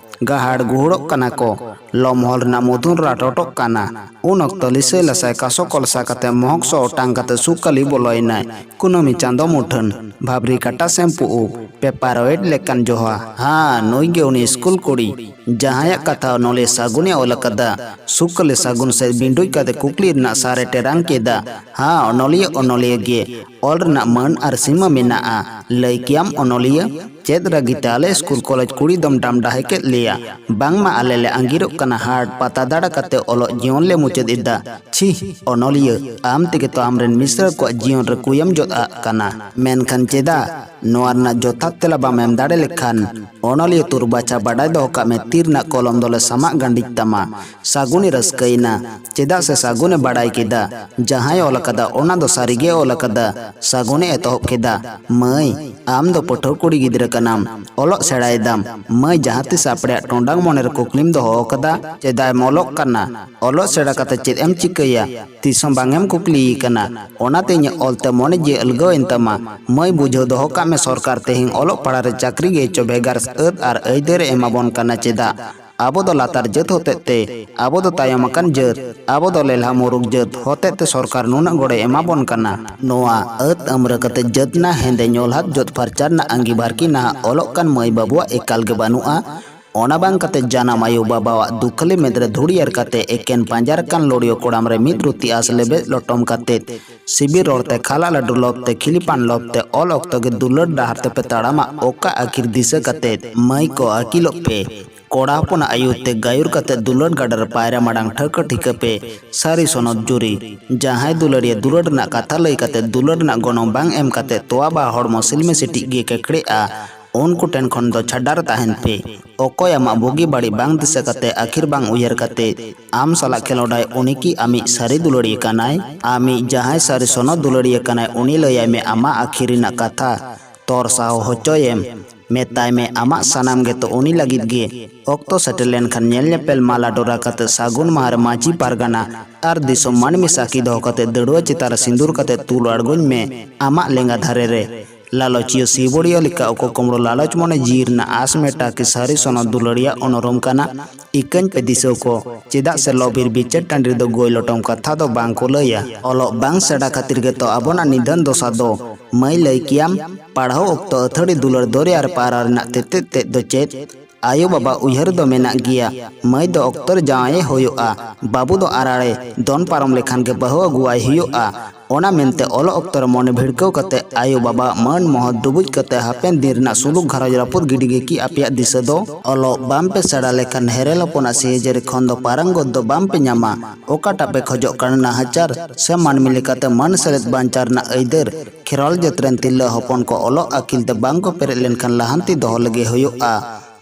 ᱜᱟᱦᱟᱲ ᱜᱩᱦᱩᱲᱚᱜ ᱠᱟᱱᱟ ᱠᱚ, ᱞᱚᱢᱦᱚᱞ ᱨᱮᱱᱟᱜ ᱢᱩᱫᱷᱩᱱ ᱨᱟᱴᱚᱴᱚᱜ ᱠᱟᱱᱟ᱾ ᱩᱱ ᱚᱠᱛᱚ ᱞᱤᱥᱟᱹᱭ ᱞᱟᱥᱟᱭ ᱠᱟᱥᱚ ᱠᱚᱞᱥᱟ ᱠᱟᱛᱮ ᱢᱚᱦᱚᱠ ᱥᱚ ᱚᱴᱟᱝ ᱠᱟᱛᱮ ᱥᱩᱠᱟᱹᱞᱤ ᱵᱚᱞᱚᱭᱮᱱᱟᱭ᱾ ᱠᱩᱱᱟᱹᱢᱤ ᱪᱟᱸᱫᱚ ᱢᱩᱴᱷᱟᱹᱱ, ᱵᱷᱟᱵᱽᱨᱤ ᱠᱟᱴᱟ ᱥᱮᱢᱯᱩ ᱩᱵ, ᱯᱮᱯᱟᱨ ᱳᱭᱮᱴ ᱞᱮᱠᱟᱱ ᱡᱚᱦᱟ᱾ ᱦᱟᱸ, ᱱᱩᱭ ᱜᱮ ᱩᱱᱤ ᱥᱠᱩᱞ ᱠᱩᱲᱤ, ᱡᱟᱦᱟᱸᱭᱟᱜ ᱠᱟᱛᱷᱟ ᱚᱱᱚᱞᱤᱭᱟᱹ ᱥᱟᱹᱜᱩᱱᱮ ᱚᱞ ᱟᱠᱟᱫᱟ᱾ ᱥᱩᱠᱟᱹᱞᱤ ᱥᱟᱹᱜᱩᱱ ᱥᱮᱫ ᱵᱤᱸᱰᱩᱡ ᱠᱟᱛᱮ ᱠᱩᱠᱞᱤ ᱨᱮᱱᱟᱜ ᱥᱟᱨᱮ ᱴᱮᱨᱟᱝ ᱠᱮᱫᱟ᱾ ᱦᱟᱸ, ᱚᱱᱚᱞᱤᱭᱟᱹ, ᱚᱱᱚᱞᱤᱭᱟᱹ ᱜᱮ᱾ ᱚᱞ ᱨᱮᱱᱟᱜ ᱢᱟᱹᱱ ᱟᱨ ᱥᱤᱢᱟᱹ ᱢᱮᱱᱟᱜᱼᱟ᱾ ᱞᱟᱹᱭ ᱠᱮᱭᱟᱢ ᱚᱱᱚᱞᱤᱭᱟᱹ, ᱪᱮᱫ ᱨᱟᱹᱜᱤ ᱛᱮ ᱟᱞᱮ ᱥᱠᱩᱞ ᱠᱚᱞᱮᱡᱽ ᱠᱩᱲᱤ ᱫᱚᱢ ᱰᱟᱢᱰᱟᱦᱮ ᱠᱮᱫ ᱞᱮᱭᱟ? ᱵᱟᱝᱢᱟ ᱟᱞᱮ ᱞᱮ ᱟᱸᱜᱤᱨᱚᱜ ᱠᱟᱱᱟ, ᱦᱟᱴ ᱯᱟᱛᱟ ᱫᱟᱬᱟ ᱠᱟᱛᱮ ᱚᱞᱚᱜ ᱡᱤᱭᱚᱱ ᱞᱮ ᱢᱩᱪᱟᱹᱫ ᱮᱫᱟ᱾ ᱪᱷᱤ, ᱚᱱᱚᱞᱤᱭᱟᱹ, ᱟᱢ ᱛᱮᱜᱮ ᱛᱚ ᱟᱢᱨᱮᱱ ᱢᱤᱥᱨᱟ ᱠᱚᱣᱟᱜ ᱡᱤᱭᱚᱱ ᱨᱮ ᱠᱩᱭᱟᱹᱢ ᱡᱚᱫ ᱟᱜ ᱠᱟᱱᱟ᱾ ᱢᱮᱱᱠᱷᱟᱱ ᱪᱮᱫᱟᱜ? ᱱᱚᱣᱟ ᱨᱮᱱᱟᱜ ᱡᱚᱛᱷᱟᱛ ᱛᱮᱞᱟ ᱵᱟᱢ ᱮᱢ ᱫᱟᱲᱮ ᱞᱮᱠᱷᱟᱱ, ᱚᱱᱚᱞᱤᱭᱟᱹ ᱛᱩᱨ ᱵᱟᱪᱷᱟ ᱵᱟᱰᱟᱭ ᱫᱚᱦᱚ ᱠᱟᱜ ᱢᱮ, ᱛᱤ ᱨᱮᱱᱟᱜ ᱠᱚᱞᱚᱢ ᱫᱚᱞᱮ ᱥᱟᱢᱟᱜ ᱜᱟᱸᱰᱤᱡ ᱛᱟᱢᱟ᱾ ᱥᱟᱹᱜᱩᱱᱮ ᱨᱟᱹᱥᱠᱟᱹᱭᱮᱱᱟ, ᱪᱮᱫᱟᱜ ᱥᱮ ᱥᱟᱹᱜᱩᱱᱮ ᱵᱟᱰᱟᱭ ᱠᱮᱫᱟ, ᱡᱟᱦᱟᱸᱭ ᱚᱞ ᱟᱠᱟᱫᱟ ᱚᱱᱟ ᱫᱚ ᱥᱟᱹᱨᱤᱜᱮ ᱚᱞ ᱟᱠᱟᱫᱟ᱾ ᱥᱟᱹᱜᱩᱱᱮ ᱮᱛᱚᱦᱚᱵ ᱠᱮᱫᱟ, ᱢᱟᱹᱭ, ᱟᱢ ᱫᱚ ᱯᱟᱹᱴᱷᱩᱣᱟᱹ ᱠᱩᱲᱤ ᱜᱤᱫᱽᱨᱟᱹ ᱠᱟᱱᱟᱢ, ᱚᱞᱚᱜ ᱥᱮᱬᱟᱭᱮᱫᱟᱢ᱾ ᱢᱟᱹᱭ, ᱡᱟᱦᱟᱸ ᱛᱤᱥ ᱟᱯᱲᱮᱭᱟᱜ ᱴᱚᱸᱰᱟᱝ ᱢᱚᱱᱮ ᱨᱮ ᱠᱩᱠᱞᱤᱢ ᱫᱚᱦᱚ ᱟᱠᱟᱫᱟ, ᱪᱮᱫᱟᱜ ᱮᱢ ᱚᱞᱚᱜ ᱠᱟᱱᱟ? ᱚᱞᱚᱜ ᱥᱮᱬᱟ ᱠᱟᱛᱮ ᱪᱮᱫ ᱮᱢ ᱪᱤᱠᱟᱹᱭᱟ? ᱛᱤᱥ ᱦᱚᱸ ᱵᱟᱝ ᱮᱢ ᱠᱩᱠᱞᱤᱭᱮ ᱠᱟᱱᱟ᱾ ᱚᱱᱟᱛᱮ ᱤᱧᱟᱹᱜ ᱚᱞᱛᱮ ᱢᱚᱱᱮ ᱡᱤᱣᱤ ᱟᱹᱞᱜᱟᱹᱣ ᱮᱱ ᱛᱟᱢᱟ᱾ ᱢᱟᱹᱭ, ᱵᱩᱡᱷᱟᱹᱣ ᱫᱚᱦᱚ ᱠᱟᱜ ᱢᱮ, ᱥᱚᱨᱠᱟᱨ ᱛᱮᱦᱮᱧ ᱚᱞᱚᱜ ᱯᱟᱲᱦᱟᱣ ᱨᱮ ᱪᱟᱹᱠᱨᱤ ᱜᱮ ᱪᱚ ᱵᱷᱮᱜᱟᱨ ᱟᱹᱫ ᱟᱨ ᱟᱹᱭᱫᱟᱹᱨ ᱮ ᱮᱢᱟᱵᱚᱱ ᱠᱟᱱᱟ᱾ ᱪᱮᱫᱟᱜ? ᱟᱵᱚ ᱫᱚ ᱞᱟᱛᱟᱨ ᱡᱟᱹᱛ ᱦᱚᱛᱮᱡ ᱛᱮ, ᱟᱵᱚ ᱫᱚ ᱛᱟᱭᱚᱢ ᱟᱠᱟᱱ ᱡᱟᱹᱛ, ᱟᱵᱚ ᱫᱚ ᱞᱮᱞᱦᱟ ᱢᱩᱨᱩᱠ ᱡᱟᱹᱛ ᱦᱚᱛᱮᱡ ᱛᱮ ᱥᱚᱨᱠᱟᱨ ᱱᱩᱱᱟᱹᱜ ᱜᱚᱲᱚᱭ ᱮᱢᱟᱵᱚᱱ ᱠᱟᱱᱟ᱾ ᱱᱚᱣᱟ ᱟᱹᱫ ᱟᱹᱢᱨᱟᱹ ᱠᱟᱛᱮ ᱡᱟᱹᱛ ᱱᱟ ᱦᱮᱸᱫᱮ ᱧᱚᱞᱦᱟᱫ ᱡᱟᱹᱛ ᱯᱷᱟᱨᱪᱟ ᱨᱮᱱᱟᱜ ᱟᱸᱜᱤᱵᱷᱟᱨ ᱠᱤ ᱱᱟᱦᱟᱜ ᱚᱞᱚᱜ ᱠᱟᱱ ᱢᱟᱹᱭ ᱵᱟᱹᱵᱩᱣᱟᱜ ᱮᱠᱟᱞ ᱜᱮ ᱵᱟᱹᱱᱩᱜᱼᱟ᱾ ᱚᱱᱟ ᱵᱟᱝ ᱠᱟᱛᱮ ᱡᱟᱱᱟᱢ ᱟᱭᱳ ᱵᱟᱵᱟᱣᱟᱜ ᱫᱩᱠᱷᱟᱹᱞᱤ ᱢᱮᱫ ᱨᱮ ᱫᱷᱩᱲᱤ ᱮᱨ ᱠᱟᱛᱮ ᱮᱠᱮᱱ ᱯᱟᱸᱡᱟ ᱨᱟᱠᱟᱱ ᱞᱳᱲᱤᱭᱳ ᱠᱚᱲᱟᱢ ᱨᱮ ᱢᱤᱫ ᱨᱩᱛᱤ ᱟᱸᱥ ᱞᱮᱵᱮᱫ ᱞᱚᱴᱚᱢ ᱠᱟᱛᱮ ᱥᱤᱵᱤᱨ ᱨᱚᱲ ᱛᱮ ᱠᱷᱟᱞᱟᱜ ᱞᱟᱹᱰᱩ ᱞᱚᱵ ᱛᱮ ᱠᱷᱤᱞᱤᱯᱟᱱ ᱞᱚᱵ ᱛᱮ ᱚᱞ ᱚᱠᱛᱚ ᱜᱮ ᱫᱩᱞᱟᱹᱲ ᱰᱟᱦᱟᱨ ᱛᱮᱯᱮ ᱛᱟᱲᱟᱢᱟ ᱚᱠᱟ ᱟᱹᱠᱷᱤᱨ ᱫᱤᱥᱟᱹ ᱠᱟᱛᱮ ᱢᱟᱹᱭ ᱠᱚ ᱟᱹᱠᱤᱞᱚᱜ ᱯᱮ᱾ ᱠᱚᱲᱟ ᱦᱚᱯᱚᱱᱟᱜ ᱟᱹᱭᱩᱨ ᱛᱮ ᱜᱟᱹᱭᱩᱨ ᱠᱟᱛᱮ ᱫᱩᱞᱟᱹᱲ ᱜᱟᱰᱟ ᱨᱮ ᱯᱟᱭᱨᱟ ᱢᱟᱲᱟᱝ ᱴᱷᱟᱹᱣᱠᱟᱹ ᱴᱷᱤᱠᱟᱹ ᱯᱮ᱾ ᱥᱟᱹᱨᱤ ᱥᱚᱱᱚᱛ ᱡᱩᱨᱤ᱾ ᱡᱟᱦᱟᱸᱭ ᱫᱩᱞᱟᱹᱲᱤᱭᱟᱹ ᱫᱩᱞᱟᱹᱲ ᱨᱮᱱᱟᱜ ᱠᱟᱛᱷᱟ ᱞᱟᱹᱭ ᱠᱟᱛᱮ ᱫᱩᱞᱟᱹᱲ ᱨᱮᱱᱟᱜ ᱜᱚᱱᱚᱝ ᱵᱟᱝ ᱮᱢ ᱠᱟᱛᱮ ᱛᱚᱣᱟ ᱵᱟ ᱦᱚᱲᱢᱚ ᱥᱤᱞᱢᱤ ᱥᱤᱴᱤᱡ ᱜᱮ ᱠᱮᱠᱲᱮᱜᱼᱟ, ᱩᱱᱠᱩ ᱴᱷᱮᱱ ᱠᱷᱚᱱ ᱫᱚ ᱪᱷᱟᱰᱟᱨ ᱛᱟᱦᱮᱱ ᱯᱮ᱾ ᱚᱠᱚᱭ ᱟᱢᱟᱜ ᱵᱩᱜᱤ ᱵᱟᱹᱲᱤᱡ ᱵᱟᱝ ᱫᱤᱥᱟᱹ ᱠᱟᱛᱮ ᱟᱹᱠᱷᱤᱨ ᱵᱟᱝ ᱩᱭᱦᱟᱹᱨ ᱠᱟᱛᱮ ᱟᱢ ᱥᱟᱞᱟᱜ ᱠᱷᱮᱞᱳᱰᱟᱭ ᱩᱱᱤ ᱠᱤ ᱟᱢᱤᱡ ᱥᱟᱹᱨᱤ ᱫᱩᱞᱟᱹᱲᱤᱭᱟᱹ ᱠᱟᱱᱟᱭ? ᱟᱢᱤᱡ ᱡᱟᱦᱟᱸᱭ ᱥᱟᱹᱨᱤ ᱥᱚᱱᱚᱛ ᱫᱩᱞᱟᱹᱲᱤᱭᱟᱹ ᱠᱟᱱᱟᱭ ᱩᱱᱤ ᱞᱟᱹᱭᱟᱭ ᱢᱮ ᱟᱢᱟᱜ ᱟᱹᱠᱷᱤᱨ ᱨᱮᱱᱟᱜ ᱠᱟᱛᱷᱟ᱾ ᱛᱚᱨ ᱥᱟᱦᱟᱣ ᱦᱚᱪᱚᱭᱮᱢ᱾ ᱢᱮᱛᱟᱭ ᱢᱮ ᱟᱢᱟᱜ ᱥᱟᱱᱟᱢ ᱜᱮᱛᱚ ᱩᱱᱤ ᱞᱟᱹᱜᱤᱫ ᱜᱮ᱾ ᱚᱠᱛᱚ ᱥᱮᱴᱮᱨ ᱞᱮᱱᱠᱷᱟᱱ ᱧᱮᱞ ᱧᱮᱯᱮᱞ ᱢᱟᱞᱟ ᱰᱚᱨᱟ ᱠᱟᱛᱮ ᱥᱟᱹᱜᱩᱱ ᱢᱟᱦᱟ ᱨᱮ ᱢᱟᱹᱡᱷᱤ ᱯᱟᱨᱜᱟᱱᱟ ᱟᱨ ᱫᱤᱥᱚᱢ ᱢᱟᱹᱱᱢᱤ ᱥᱟᱹᱠᱷᱤ ᱫᱚᱦᱚ ᱠᱟᱛᱮ ᱫᱟᱹᱲᱩᱣᱟᱹ ᱪᱮᱛᱟᱱ ᱨᱮ ᱥᱤᱸᱫᱩᱨ ᱠᱟᱛᱮ ᱛᱩᱞ ᱟᱬᱜᱚᱧ ᱢᱮ ᱟᱢᱟᱜ ᱞᱮᱸᱜᱟ ᱫᱷᱟᱨᱮ ᱨᱮ᱾ ᱞᱟᱞᱚᱪᱤᱭᱟᱹ ᱥᱤᱵᱚᱲᱤᱭᱟᱹ ᱞᱮᱠᱟ ᱚᱠᱚ ᱠᱩᱢᱲᱩ ᱞᱟᱞᱚᱪ ᱢᱚᱱᱮ ᱡᱤᱣᱤ ᱨᱮᱱᱟᱜ ᱟᱸᱥ ᱢᱮᱴᱟ ᱠᱤ ᱥᱟᱹᱨᱤ ᱥᱚᱱᱚᱛ ᱫᱩᱞᱟᱹᱲᱤᱭᱟᱹ ᱚᱱᱚᱨᱚᱢ ᱠᱟᱱᱟ᱾ ᱤᱠᱟᱹᱧ ᱯᱮ ᱫᱤᱥᱟᱹ ᱠᱚ᱾ ᱪᱮᱫᱟᱜ ᱥᱮ ᱞᱚᱵᱤᱨ ᱵᱤᱪᱟᱹᱨ ᱴᱟᱺᱰᱤ ᱨᱮᱫᱚ ᱜᱚᱭ ᱞᱚᱴᱚᱢ ᱠᱟᱛᱷᱟ ᱫᱚ ᱵᱟᱝ ᱠᱚ ᱞᱟᱹᱭᱟ᱾ ᱚᱞᱚᱜ ᱵᱟᱝ ᱥᱮᱬᱟ ᱠᱷᱟᱹᱛᱤᱨ ᱜᱮᱛᱚ ᱟᱵᱚᱱᱟᱜ ᱱᱤᱫᱷᱟᱹᱱ ᱫᱚᱥᱟ ᱫᱚ᱾ ᱢᱟᱹᱭ ᱞᱟᱹᱭ ᱠᱮᱭᱟᱢ, ᱯᱟᱲᱦᱟᱣ ᱚᱠᱛᱚ ᱟᱹᱛᱷᱟᱹᱲᱤ ᱫᱩᱞᱟᱹᱲ ᱫᱚᱨᱭᱟ ᱨᱮ ᱯᱟᱭᱨᱟ ᱨᱮᱱᱟᱜ ᱛᱮᱛᱮᱫ ᱛᱮᱫ ᱫᱚ ᱪᱮᱫ? ᱟᱭᱳ ᱵᱟᱵᱟ ᱩᱭᱦᱟᱹᱨ ᱫᱚ ᱢᱮᱱᱟᱜ ᱜᱮᱭᱟ᱾ ᱢᱟᱹᱭ ᱫᱚ ᱚᱠᱛᱚ ᱨᱮ ᱡᱟᱶᱟᱭᱮ ᱦᱩᱭᱩᱜᱼᱟ, ᱵᱟᱹᱵᱩ ᱫᱚ ᱟᱨᱟᱲᱮ ᱫᱚᱱ ᱯᱟᱨᱚᱢ ᱞᱮᱠᱷᱟᱱ ᱜᱮ ᱵᱟᱹᱦᱩ ᱟᱹᱜᱩᱣᱟᱭ ᱦᱩᱭᱩᱜᱼᱟ᱾ ᱚᱱᱟ ᱢᱮᱱᱛᱮ ᱚᱞᱚᱜ ᱚᱠᱛᱚ ᱨᱮ ᱢᱚᱱᱮ ᱵᱷᱤᱲᱠᱟᱹᱣ ᱠᱟᱛᱮ ᱟᱭᱳ ᱵᱟᱵᱟᱣᱟᱜ ᱢᱟᱹᱱ ᱢᱚᱦᱚᱛ ᱰᱩᱵᱩᱡ ᱠᱟᱛᱮ ᱦᱟᱯᱮᱱ ᱫᱤᱱ ᱨᱮᱱᱟᱜ ᱥᱩᱞᱩᱠ ᱜᱷᱟᱨᱚᱸᱡᱽ ᱨᱟᱹᱯᱩᱫ ᱜᱤᱰᱤ ᱜᱮ ᱠᱤ ᱟᱯᱮᱭᱟᱜ ᱫᱤᱥᱟᱹ ᱫᱚ? ᱚᱞᱚᱜ ᱵᱟᱢ ᱯᱮ ᱥᱮᱬᱟ ᱞᱮᱠᱷᱟᱱ ᱦᱮᱨᱮᱞ ᱦᱚᱯᱚᱱᱟᱜ ᱥᱤᱦᱤᱡᱟᱹᱨᱤ ᱠᱷᱚᱱ ᱫᱚ ᱯᱟᱨᱟᱝᱜᱚᱛ ᱫᱚ ᱵᱟᱢ ᱯᱮ ᱧᱟᱢᱟ᱾ ᱚᱠᱟᱴᱟᱜ ᱯᱮ ᱠᱷᱚᱡᱚᱜ ᱠᱟᱱᱟ ᱱᱟᱦᱟᱪᱟᱨ ᱥᱮ ᱢᱟᱹᱱᱢᱤ ᱞᱮᱠᱟᱛᱮ ᱢᱟᱹᱱ ᱥᱮᱞᱮᱫ ᱵᱟᱧᱪᱟᱣ ᱨᱮᱱᱟᱜ ᱟᱹᱭᱫᱟᱹᱨ? ᱠᱷᱮᱨᱣᱟᱞ ᱡᱟᱹᱛ ᱨᱮᱱ ᱛᱤᱨᱞᱟᱹ ᱦᱚᱯᱚᱱ ᱠᱚ ᱚᱞᱚᱜ ᱟᱹᱠᱤᱞ ᱛᱮ ᱵᱟᱝ ᱠᱚ ᱯᱮᱨᱮᱡ ᱞᱮᱱᱠᱷᱟᱱ ᱞᱟᱦᱟᱱᱛᱤ ᱫᱚᱦᱚ ᱞᱟᱹᱜᱤᱫ ᱦᱩᱭᱩᱜᱼᱟ᱾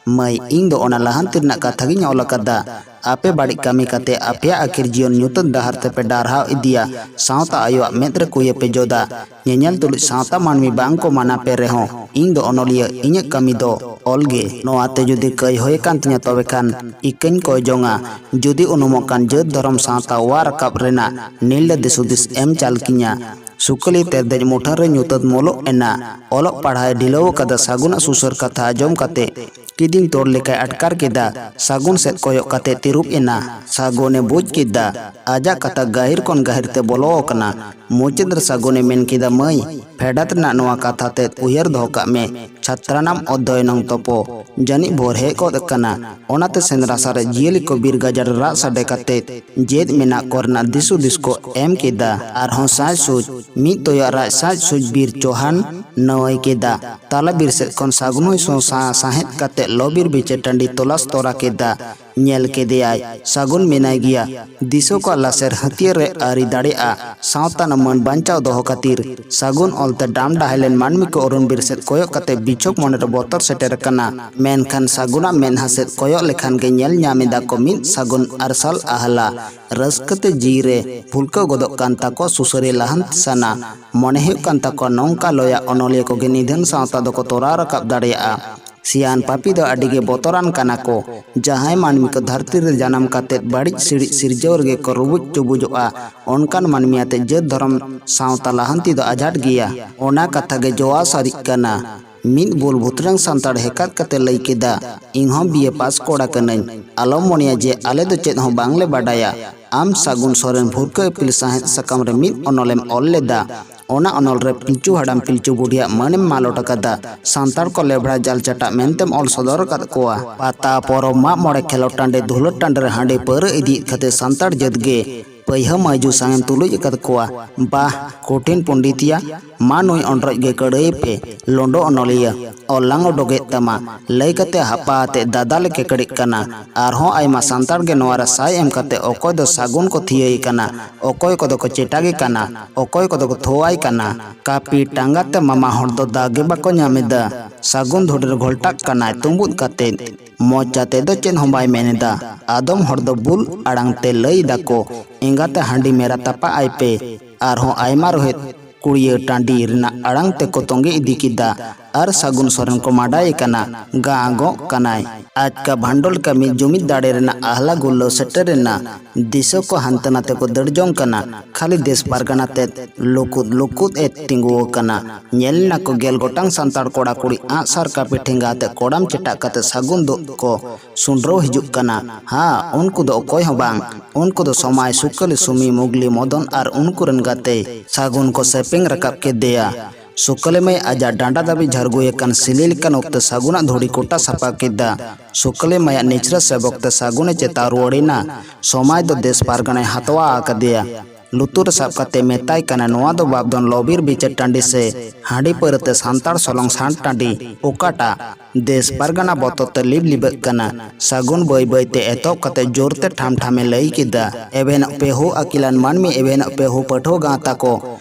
ᱢᱟᱹᱭ, ᱤᱧ ᱫᱚ ᱚᱱᱟ ᱞᱟᱦᱟᱱᱛᱤ ᱨᱮᱱᱟᱜ ᱠᱟᱛᱷᱟ ᱜᱤᱧ ᱚᱞ ᱟᱠᱟᱫᱟ᱾ ᱟᱯᱮ ᱵᱟᱹᱲᱤᱡ ᱠᱟᱹᱢᱤ ᱠᱟᱛᱮ ᱟᱯᱮᱭᱟᱜ ᱟᱹᱠᱷᱤᱨ ᱡᱤᱭᱚᱱ ᱧᱩᱛᱟᱹᱛ ᱰᱟᱦᱟᱨ ᱛᱮᱯᱮ ᱰᱟᱨᱦᱟᱣ ᱤᱫᱤᱭᱟ᱾ ᱥᱟᱶᱛᱟ ᱟᱭᱳᱣᱟᱜ ᱢᱮᱫ ᱨᱮ ᱠᱩᱭᱟᱹ ᱯᱮ ᱡᱚᱫᱟ᱾ ᱧᱮᱧᱮᱞ ᱛᱩᱞᱩᱡ ᱥᱟᱶᱛᱟ ᱢᱟᱹᱱᱢᱤ ᱵᱟᱝ ᱠᱚ ᱢᱟᱱᱟ ᱯᱮ ᱨᱮᱦᱚᱸ, ᱤᱧ ᱫᱚ ᱚᱱᱚᱞᱤᱭᱟᱹ, ᱤᱧᱟᱹᱜ ᱠᱟᱹᱢᱤ ᱫᱚ ᱚᱞ ᱜᱮ᱾ ᱱᱚᱣᱟ ᱛᱮ ᱡᱩᱫᱤ ᱠᱟᱹᱭ ᱦᱩᱭ ᱟᱠᱟᱱ ᱛᱤᱧᱟ, ᱛᱚᱵᱮ ᱠᱷᱟᱱ ᱤᱠᱟᱹᱧ ᱠᱚᱭ ᱡᱚᱝᱟ᱾ ᱡᱩᱫᱤ ᱩᱱᱩᱢᱚᱜ ᱠᱟᱱ ᱡᱟᱹᱛ ᱫᱷᱚᱨᱚᱢ ᱥᱟᱶᱛᱟ ᱚᱣᱟᱨ ᱨᱟᱠᱟᱵ ᱨᱮᱱᱟᱜ ᱱᱤᱨᱞᱟᱹ ᱫᱤᱥ ᱦᱩᱫᱤᱥ ᱮᱢ ᱪᱟᱞ ᱠᱤᱧᱟ᱾ ᱥᱩᱠᱟᱹᱞᱤ ᱛᱮᱨᱫᱮᱡ ᱢᱩᱴᱷᱟᱹᱱ ᱨᱮ ᱧᱩᱛᱟᱹᱛ ᱢᱚᱞᱚᱜ ᱮᱱᱟ᱾ ᱚᱞᱚᱜ ᱯᱟᱲᱦᱟᱣ ᱮ ᱰᱷᱤᱞᱟᱹᱣ ᱟᱠᱟᱫᱟ᱾ ᱥᱟᱹᱜᱩᱱᱟᱜ ᱥᱩᱥᱟᱹᱨ ᱠᱟᱛᱷᱟ ᱟᱸᱡᱚᱢ ᱠᱟᱛᱮ ᱠᱤᱫᱤᱧ ᱛᱚᱲ ᱞᱮᱠᱟᱭ ᱟᱴᱠᱟᱨ ᱠᱮᱫᱟ᱾ ᱥᱟᱹᱜᱩᱱ ᱥᱮᱫ ᱠᱚᱭᱚᱜ ᱠᱟᱛᱮ ᱛᱤᱨᱩᱵ ᱮᱱᱟ᱾ ᱥᱟᱹᱜᱩᱱᱮ ᱵᱩᱡᱽ ᱠᱮᱫᱟ, ᱟᱡᱟᱜ ᱠᱟᱛᱷᱟ ᱜᱟᱹᱦᱤᱨ ᱠᱷᱚᱱ ᱜᱟᱹᱦᱤᱨ ᱛᱮ ᱵᱚᱞᱚ ᱟᱠᱟᱱᱟ᱾ ᱢᱩᱪᱟᱹᱫ ᱨᱮ ᱥᱟᱹᱜᱩᱱᱮ ᱢᱮᱱ ᱠᱮᱫᱟ, ᱢᱟᱹᱭ, ᱯᱷᱮᱰᱟᱛ ᱨᱮᱱᱟᱜ ᱱᱚᱣᱟ ᱠᱟᱛᱷᱟ ᱛᱮᱫ ᱩᱭᱦᱟᱹᱨ ᱫᱚᱦᱚ ᱠᱟᱜ ᱢᱮ, ᱪᱷᱟᱛᱨᱟᱱᱟᱢ ᱚᱫᱽᱫᱷᱚᱭᱚᱱᱚᱝ ᱛᱚᱯᱚ, ᱡᱟᱹᱱᱤᱡ ᱵᱷᱳᱨ ᱦᱮᱡ ᱜᱚᱫ ᱟᱠᱟᱱᱟ᱾ ᱚᱱᱟᱛᱮ ᱥᱮᱸᱫᱽᱨᱟ ᱥᱟᱨᱮᱡ ᱡᱤᱭᱟᱹᱞᱤ ᱠᱚ ᱵᱤᱨ ᱜᱟᱡᱟᱲ ᱨᱟᱜ ᱥᱟᱰᱮ ᱠᱟᱛᱮ ᱪᱮᱫ ᱢᱮᱱᱟᱜ ᱠᱚ ᱨᱮᱱᱟᱜ ᱫᱤᱥ ᱦᱩᱫᱤᱥ ᱠᱚ ᱮᱢ ᱠᱮᱫᱟ᱾ ᱟᱨᱦᱚᱸ ᱥᱟᱡᱽ ᱥᱩᱡᱽ ᱢᱤᱫ ᱛᱚᱭᱟᱜ ᱨᱟᱡᱽ ᱥᱟᱡᱽ ᱥᱩᱡᱽ ᱵᱤᱨ ᱪᱳᱦᱟᱱ ᱱᱟᱹᱣᱟᱹᱭ ᱠᱮᱫᱟ᱾ ᱛᱟᱞᱟ ᱵᱤᱨ ᱥᱮᱫ ᱠᱷᱚᱱ ᱥᱟᱹᱜᱩᱱ ᱦᱚᱸᱭ ᱥᱚᱸᱥᱟ ᱥᱟᱸᱦᱮᱫ ᱠᱟᱛᱮ ᱞᱚ ᱵᱤᱨ ᱵᱤᱪᱟᱹᱨ ᱴᱟᱺᱰᱤ ᱛᱚᱞᱟᱥ ᱛᱚᱨᱟ ᱠᱮᱫᱟ᱾ ᱧᱮᱞ ᱠᱮᱫᱮᱭᱟᱭ, ᱥᱟᱹᱜᱩᱱ ᱢᱮᱱᱟᱭ ᱜᱮᱭᱟ᱾ ᱫᱤᱥᱟᱹ ᱠᱚᱣᱟᱜ ᱞᱟᱥᱮᱨ ᱦᱟᱹᱛᱭᱟᱹᱨ ᱨᱮ ᱟᱹᱨᱤ ᱫᱟᱲᱮᱭᱟᱜᱼᱟ᱾ ᱥᱟᱶᱛᱟ ᱨᱮᱱᱟᱜ ᱢᱟᱹᱱ ᱵᱟᱧᱪᱟᱣ ᱫᱚᱦᱚ ᱠᱷᱟᱹᱛᱤᱨ ᱥᱟᱹᱜᱩᱱ ᱚᱞᱛᱮ ᱰᱟᱢ ᱰᱟᱦᱮ ᱞᱮᱱ ᱢᱟᱹᱱᱢᱤ ᱠᱚ ᱚᱨᱩᱱ ᱵᱤᱨ ᱥᱮᱫ ᱠᱚᱭᱚᱜ ᱠᱟᱛᱮ ᱵᱤᱪᱷᱚᱠ ᱢᱚᱱᱮ ᱨᱮ ᱵᱚᱛᱚᱨ ᱥᱮᱴᱮᱨ ᱟᱠᱟᱱᱟ᱾ ᱢᱮᱱᱠᱷᱟᱱ ᱥᱟᱹᱜᱩᱱᱟᱜ ᱢᱮᱫᱦᱟ ᱥᱮᱫ ᱠᱚᱭᱚᱜ ᱞᱮᱠᱷᱟᱱ ᱜᱮ ᱧᱮᱞ ᱧᱟᱢ ᱮᱫᱟ ᱠᱚ ᱢᱤᱫ ᱥᱟᱹᱜᱩᱱ ᱟᱨᱥᱟᱞ ᱟᱦᱞᱟ᱾ ᱨᱟᱹᱥᱠᱟᱹ ᱛᱮ ᱡᱤᱣᱤ ᱨᱮ ᱯᱷᱩᱞᱠᱟᱹᱣ ᱜᱚᱫᱚᱜ ᱠᱟᱱ ᱛᱟᱠᱚᱣᱟ ᱥᱩᱥᱟᱹᱨᱤᱭᱟᱹ ᱞᱟᱦᱟᱱᱛᱤ ᱥᱟᱱᱟ᱾ ᱢᱚᱱᱮ ᱦᱩᱭᱩᱜ ᱠᱟᱱ ᱛᱟᱠᱚᱣᱟ ᱱᱚᱝᱠᱟ ᱞᱚᱭᱟ ᱚᱱᱚᱞᱤᱭᱟᱹ ᱠᱚᱜᱮ ᱱᱤᱫᱷᱟᱹᱱ ᱥᱟᱶᱛᱟ ᱫᱚᱠᱚ ᱛᱚᱨᱟᱣ ᱨᱟᱠᱟᱵ ᱫᱟᱲᱮᱭᱟᱜᱼᱟ᱾ ᱥᱤᱭᱟᱱ ᱯᱟᱯᱤ ᱫᱚ ᱟᱹᱰᱤ ᱜᱮ ᱵᱚᱛᱚᱨᱟᱱ ᱠᱟᱱᱟ ᱠᱚ᱾ ᱡᱟᱦᱟᱸᱭ ᱢᱟᱹᱱᱢᱤ ᱠᱚ ᱫᱷᱟᱹᱨᱛᱤ ᱨᱮ ᱡᱟᱱᱟᱢ ᱠᱟᱛᱮᱫ ᱵᱟᱹᱲᱤᱡ ᱥᱤᱲᱤᱡ ᱥᱤᱨᱡᱟᱹᱣ ᱨᱮᱜᱮ ᱠᱚ ᱨᱩᱵᱩᱡ ᱪᱩᱵᱩᱡᱚᱜᱼᱟ, ᱚᱱᱠᱟᱱ ᱢᱟᱹᱱᱢᱤ ᱟᱛᱮ ᱡᱟᱹᱛ ᱫᱷᱚᱨᱚᱢ ᱥᱟᱶᱛᱟ ᱞᱟᱦᱟᱱᱛᱤ ᱫᱚ ᱟᱡᱷᱟᱴ ᱜᱮᱭᱟ᱾ ᱚᱱᱟ ᱠᱟᱛᱷᱟ ᱜᱮ ᱡᱚᱣᱟ ᱥᱟᱹᱨᱤᱜ ᱠᱟᱱᱟ᱾ ᱢᱤᱫ ᱵᱩᱞ ᱵᱷᱩᱛᱨᱟᱹᱝ ᱥᱟᱱᱛᱟᱲ ᱦᱮᱠᱟᱛ ᱠᱟᱛᱮ ᱞᱟᱹᱭ ᱠᱮᱫᱟ, ᱤᱧ ᱦᱚᱸ ᱵᱤᱭᱮ ᱯᱟᱥ ᱠᱚᱲᱟ ᱠᱟᱹᱱᱟᱹᱧ᱾ ᱟᱞᱚᱢ ᱢᱚᱱᱮᱭᱟ ᱡᱮ ᱟᱞᱮ ᱫᱚ ᱪᱮᱫ ᱦᱚᱸ ᱵᱟᱝᱞᱮ ᱵᱟᱰᱟᱭᱟ᱾ ᱟᱢ ᱥᱟᱹᱜᱩᱱ ᱥᱚᱨᱮᱱ ᱵᱷᱩᱨᱠᱟᱹ ᱤᱯᱤᱞ ᱥᱟᱶᱦᱮᱫ ᱥᱟᱠᱟᱢ ᱨᱮ ᱢᱤᱫ ᱚᱱᱚᱞᱮᱢ ᱚᱞ ᱞᱮᱫᱟ᱾ ᱚᱱᱟ ᱚᱱᱚᱞ ᱨᱮ ᱯᱤᱞᱪᱩ ᱦᱟᱲᱟᱢ ᱯᱤᱞᱪᱩ ᱵᱩᱰᱷᱤᱭᱟᱜ ᱢᱟᱹᱱᱮᱢ ᱢᱟᱞᱚᱴ ᱟᱠᱟᱫᱟ᱾ ᱥᱟᱱᱛᱟᱲ ᱠᱚ ᱞᱮᱵᱲᱟ ᱡᱟᱞ ᱪᱟᱴᱟᱜ ᱢᱮᱱᱛᱮᱢ ᱚᱞ ᱥᱚᱫᱚᱨ ᱟᱠᱟᱫ ᱠᱚᱣᱟ᱾ ᱯᱟᱛᱟ ᱯᱚᱨᱚᱵᱽ, ᱢᱟᱜ ᱢᱚᱬᱮ, ᱠᱷᱮᱞᱳᱰ ᱴᱟᱺᱰᱤ, ᱫᱷᱩᱞᱟᱹᱴ ᱴᱟᱺᱰᱤ ᱨᱮ ᱦᱟᱺᱰᱤ ᱯᱟᱹᱣᱨᱟᱹ ᱤᱫᱤᱭᱮᱫ ᱠᱷᱟᱹᱛᱤᱨ ᱥᱟᱱᱛᱟᱲ ᱡᱟᱹᱛ ᱜᱮ ᱯᱟᱹᱭᱦᱟᱹ ᱢᱟᱹᱭᱡᱩ ᱥᱟᱶᱮᱢ ᱛᱩᱞᱩᱡ ᱟᱠᱟᱫ ᱠᱚᱣᱟ᱾ ᱵᱟᱦ, ᱠᱚᱴᱷᱤᱱ ᱯᱚᱱᱰᱤᱛᱤᱭᱟ, ᱢᱟ ᱱᱩᱭ ᱚᱸᱰᱨᱚᱡ ᱜᱮ ᱠᱟᱹᱲᱟᱹᱭ ᱯᱮ, ᱞᱳᱸᱰᱳ ᱚᱱᱚᱞᱤᱭᱟᱹ, ᱚᱞ ᱞᱟᱝ ᱚᱰᱚᱠᱮᱫ ᱛᱟᱢᱟ᱾ ᱞᱟᱹᱭ ᱠᱟᱛᱮ ᱦᱟᱯᱟ ᱟᱛᱮ ᱫᱟᱫᱟ ᱞᱮ ᱠᱮᱠᱲᱮᱜ ᱠᱟᱱᱟ᱾ ᱟᱨᱦᱚᱸ ᱟᱭᱢᱟ ᱥᱟᱱᱛᱟᱲ ᱜᱮ ᱱᱚᱣᱟ ᱨᱮ ᱥᱟᱭ ᱮᱢ ᱠᱟᱛᱮ ᱚᱠᱚᱭ ᱫᱚ ᱥᱟᱹᱜᱩᱱ ᱠᱚ ᱛᱷᱤᱭᱟᱹᱭ ᱠᱟᱱᱟ, ᱚᱠᱚᱭ ᱠᱚᱫᱚ ᱠᱚ ᱪᱮᱴᱟᱜᱮ ᱠᱟᱱᱟ, ᱚᱠᱚᱭ ᱠᱚᱫᱚ ᱠᱚ ᱛᱷᱚᱣᱟᱭ ᱠᱟᱱᱟ᱾ ᱠᱟᱹᱯᱤ ᱴᱟᱸᱜᱟ ᱛᱮ ᱢᱟᱢᱟ ᱦᱚᱲ ᱫᱚ ᱫᱟᱜ ᱜᱮ ᱵᱟᱠᱚ ᱧᱟᱢ ᱮᱫᱟ᱾ ᱥᱟᱹᱜᱩᱱ ᱫᱷᱩᱲᱤ ᱨᱮ ᱜᱷᱚᱞᱴᱟᱜ ᱠᱟᱱᱟᱭ ᱛᱩᱸᱵᱩᱫ ᱠᱟᱛᱮ᱾ ᱢᱚᱪᱟ ᱛᱮᱫᱚ ᱪᱮᱫ ᱦᱚᱸ ᱵᱟᱭ ᱢᱮᱱ ᱮᱫᱟ᱾ ᱟᱫᱚᱢ ᱦᱚᱲ ᱫᱚ ᱵᱩᱞ ᱟᱲᱟᱝ ᱛᱮ ᱞᱟᱹᱭ ᱫᱟᱠᱚ, ᱮᱸᱜᱟᱛᱮ ᱦᱟᱺᱰᱤ ᱢᱮᱨᱟ ᱛᱟᱯᱟ ᱟᱭ ᱯᱮ᱾ ᱟᱨᱦᱚᱸ ᱟᱭᱢᱟ ᱨᱚᱦᱮᱫ ᱠᱩᱲᱤᱭᱟᱹ ᱴᱟᱺᱰᱤ ᱨᱮᱱᱟᱜ ᱟᱲᱟᱝ ᱛᱮᱠᱚ ᱛᱚᱸᱜᱮ ᱤᱫᱤ ᱠᱮᱫᱟ᱾ ᱟᱨ ᱥᱟᱹᱜᱩᱱ ᱥᱚᱨᱮᱱ ᱠᱚ ᱢᱟᱰᱟᱭᱮ ᱠᱟᱱᱟ, ᱜᱟᱸᱜᱚᱜ ᱠᱟᱱᱟᱭ᱾ ᱟᱪᱠᱟ ᱵᱷᱟᱱᱰᱳᱞ ᱠᱟᱹᱢᱤ ᱡᱩᱢᱤᱫ ᱫᱟᱲᱮ ᱨᱮᱱᱟᱜ ᱟᱦᱞᱟ ᱜᱩᱞᱞᱟᱹᱣ ᱥᱮᱴᱮᱨ ᱮᱱᱟ᱾ ᱫᱤᱥᱟᱹ ᱠᱚ ᱦᱟᱱᱛᱮ ᱱᱟᱛᱮ ᱠᱚ ᱫᱟᱹᱲ ᱡᱚᱝ ᱠᱟᱱᱟ᱾ ᱠᱷᱟᱹᱞᱤ ᱫᱮᱥ ᱯᱟᱨᱜᱟᱱᱟ ᱛᱮᱫ ᱞᱩᱠᱩᱫ ᱞᱩᱠᱩᱫ ᱮ ᱛᱤᱸᱜᱩ ᱟᱠᱟᱱᱟ᱾ ᱧᱮᱞ ᱮᱱᱟ ᱠᱚ ᱜᱮᱞ ᱜᱚᱴᱟᱝ ᱥᱟᱱᱛᱟᱲ ᱠᱚᱲᱟ ᱠᱩᱲᱤ ᱟᱸᱜ ᱥᱟᱨ ᱠᱟᱹᱯᱤ ᱴᱷᱮᱸᱜᱟ ᱟᱛᱮ ᱠᱚᱲᱟᱢ ᱪᱮᱴᱟᱜ ᱠᱟᱛᱮ ᱥᱟᱹᱜᱩᱱ ᱫᱩᱜ ᱠᱚ ᱥᱩᱸᱰᱨᱟᱹᱣ ᱦᱤᱡᱩᱜ ᱠᱟᱱᱟ᱾ ᱦᱟ, ᱩᱱᱠᱩ ᱫᱚ ᱚᱠᱚᱭ ᱦᱚᱸ ᱵᱟᱝ᱾ ᱩᱱᱠᱩ ᱫᱚ ᱥᱚᱢᱟᱭ, ᱥᱩᱠᱟᱹᱞᱤ, ᱥᱩᱢᱤ, ᱢᱩᱜᱽᱞᱤ, ᱢᱚᱫᱚᱱ ᱟᱨ ᱩᱱᱠᱩ ᱨᱮᱱ ᱜᱟᱛᱮ᱾ ᱥᱟᱹᱜᱩᱱ ᱠᱚ ᱥᱮᱯᱮᱝ ᱨᱟᱠᱟᱵ ᱠᱮᱫᱮᱭᱟ᱾ ᱥᱩᱠᱟᱹᱞᱤ ᱢᱟᱹᱭ ᱟᱡᱟᱜ ᱰᱟᱸᱰᱟ ᱫᱷᱟᱹᱵᱤᱡ ᱡᱷᱟᱨᱜᱩᱭ ᱟᱠᱟᱱ ᱥᱤᱞᱤ ᱞᱮᱠᱟᱱ ᱚᱠᱛᱮ ᱥᱟᱹᱜᱩᱱᱟᱜ ᱫᱷᱩᱲᱤ ᱠᱚᱴᱟ ᱥᱟᱯᱷᱟ ᱠᱮᱫᱟ᱾ ᱥᱩᱠᱟᱹᱞᱤ ᱢᱟᱹᱭᱟᱜ ᱱᱤᱪᱷᱨᱟᱹ ᱥᱮᱵᱚᱠ ᱛᱮ ᱥᱟᱹᱜᱩᱱᱮ ᱪᱮᱛᱟᱣ ᱨᱩᱣᱟᱹᱲ ᱮᱱᱟ᱾ ᱥᱚᱢᱟᱭ ᱫᱚ ᱫᱮᱥ ᱯᱟᱨᱜᱟᱱᱟᱭ ᱦᱟᱛᱣᱟ ᱟᱠᱟᱫᱮᱭᱟ᱾ ᱞᱩᱛᱩᱨ ᱨᱮ ᱥᱟᱵ ᱠᱟᱛᱮ ᱢᱮᱛᱟᱭ ᱠᱟᱱᱟ, ᱱᱚᱣᱟ ᱫᱚ ᱵᱟᱯ ᱫᱷᱚᱱ ᱞᱚᱵᱤᱨ ᱵᱤᱪᱟᱹᱨ ᱴᱟᱺᱰᱤ ᱥᱮ ᱦᱟᱺᱰᱤ ᱯᱟᱹᱣᱨᱟᱹ ᱛᱮ ᱥᱟᱱᱛᱟᱲ ᱥᱚᱞᱚᱝ ᱥᱟᱸᱴ ᱴᱟᱺᱰᱤ ᱚᱠᱟᱴᱟᱜ? ᱫᱮᱥ ᱯᱟᱨᱜᱟᱱᱟ ᱵᱚᱛᱚᱨ ᱛᱮ ᱞᱤᱵ ᱞᱤᱵᱟᱹᱜ ᱠᱟᱱᱟ᱾ ᱥᱟᱹᱜᱩᱱ ᱵᱟᱹᱭ ᱵᱟᱹᱭ ᱛᱮ ᱮᱛᱚᱦᱚᱵ ᱠᱟᱛᱮ ᱡᱳᱨ ᱛᱮ ᱴᱷᱟᱢ ᱴᱷᱟᱢᱮ ᱞᱟᱹᱭ ᱠᱮᱫᱟ, ᱮᱵᱷᱮᱱᱚᱜ ᱯᱮ ᱦᱳ ᱟᱹᱠᱤᱞᱟᱱ ᱢᱟᱹᱱᱢᱤ, ᱮᱵᱷᱮᱱᱚᱜ ᱯᱮ ᱦᱳ ᱯᱟᱹᱴᱷᱩᱣᱟᱹ ᱜᱟᱶᱛᱟ ᱠᱚ,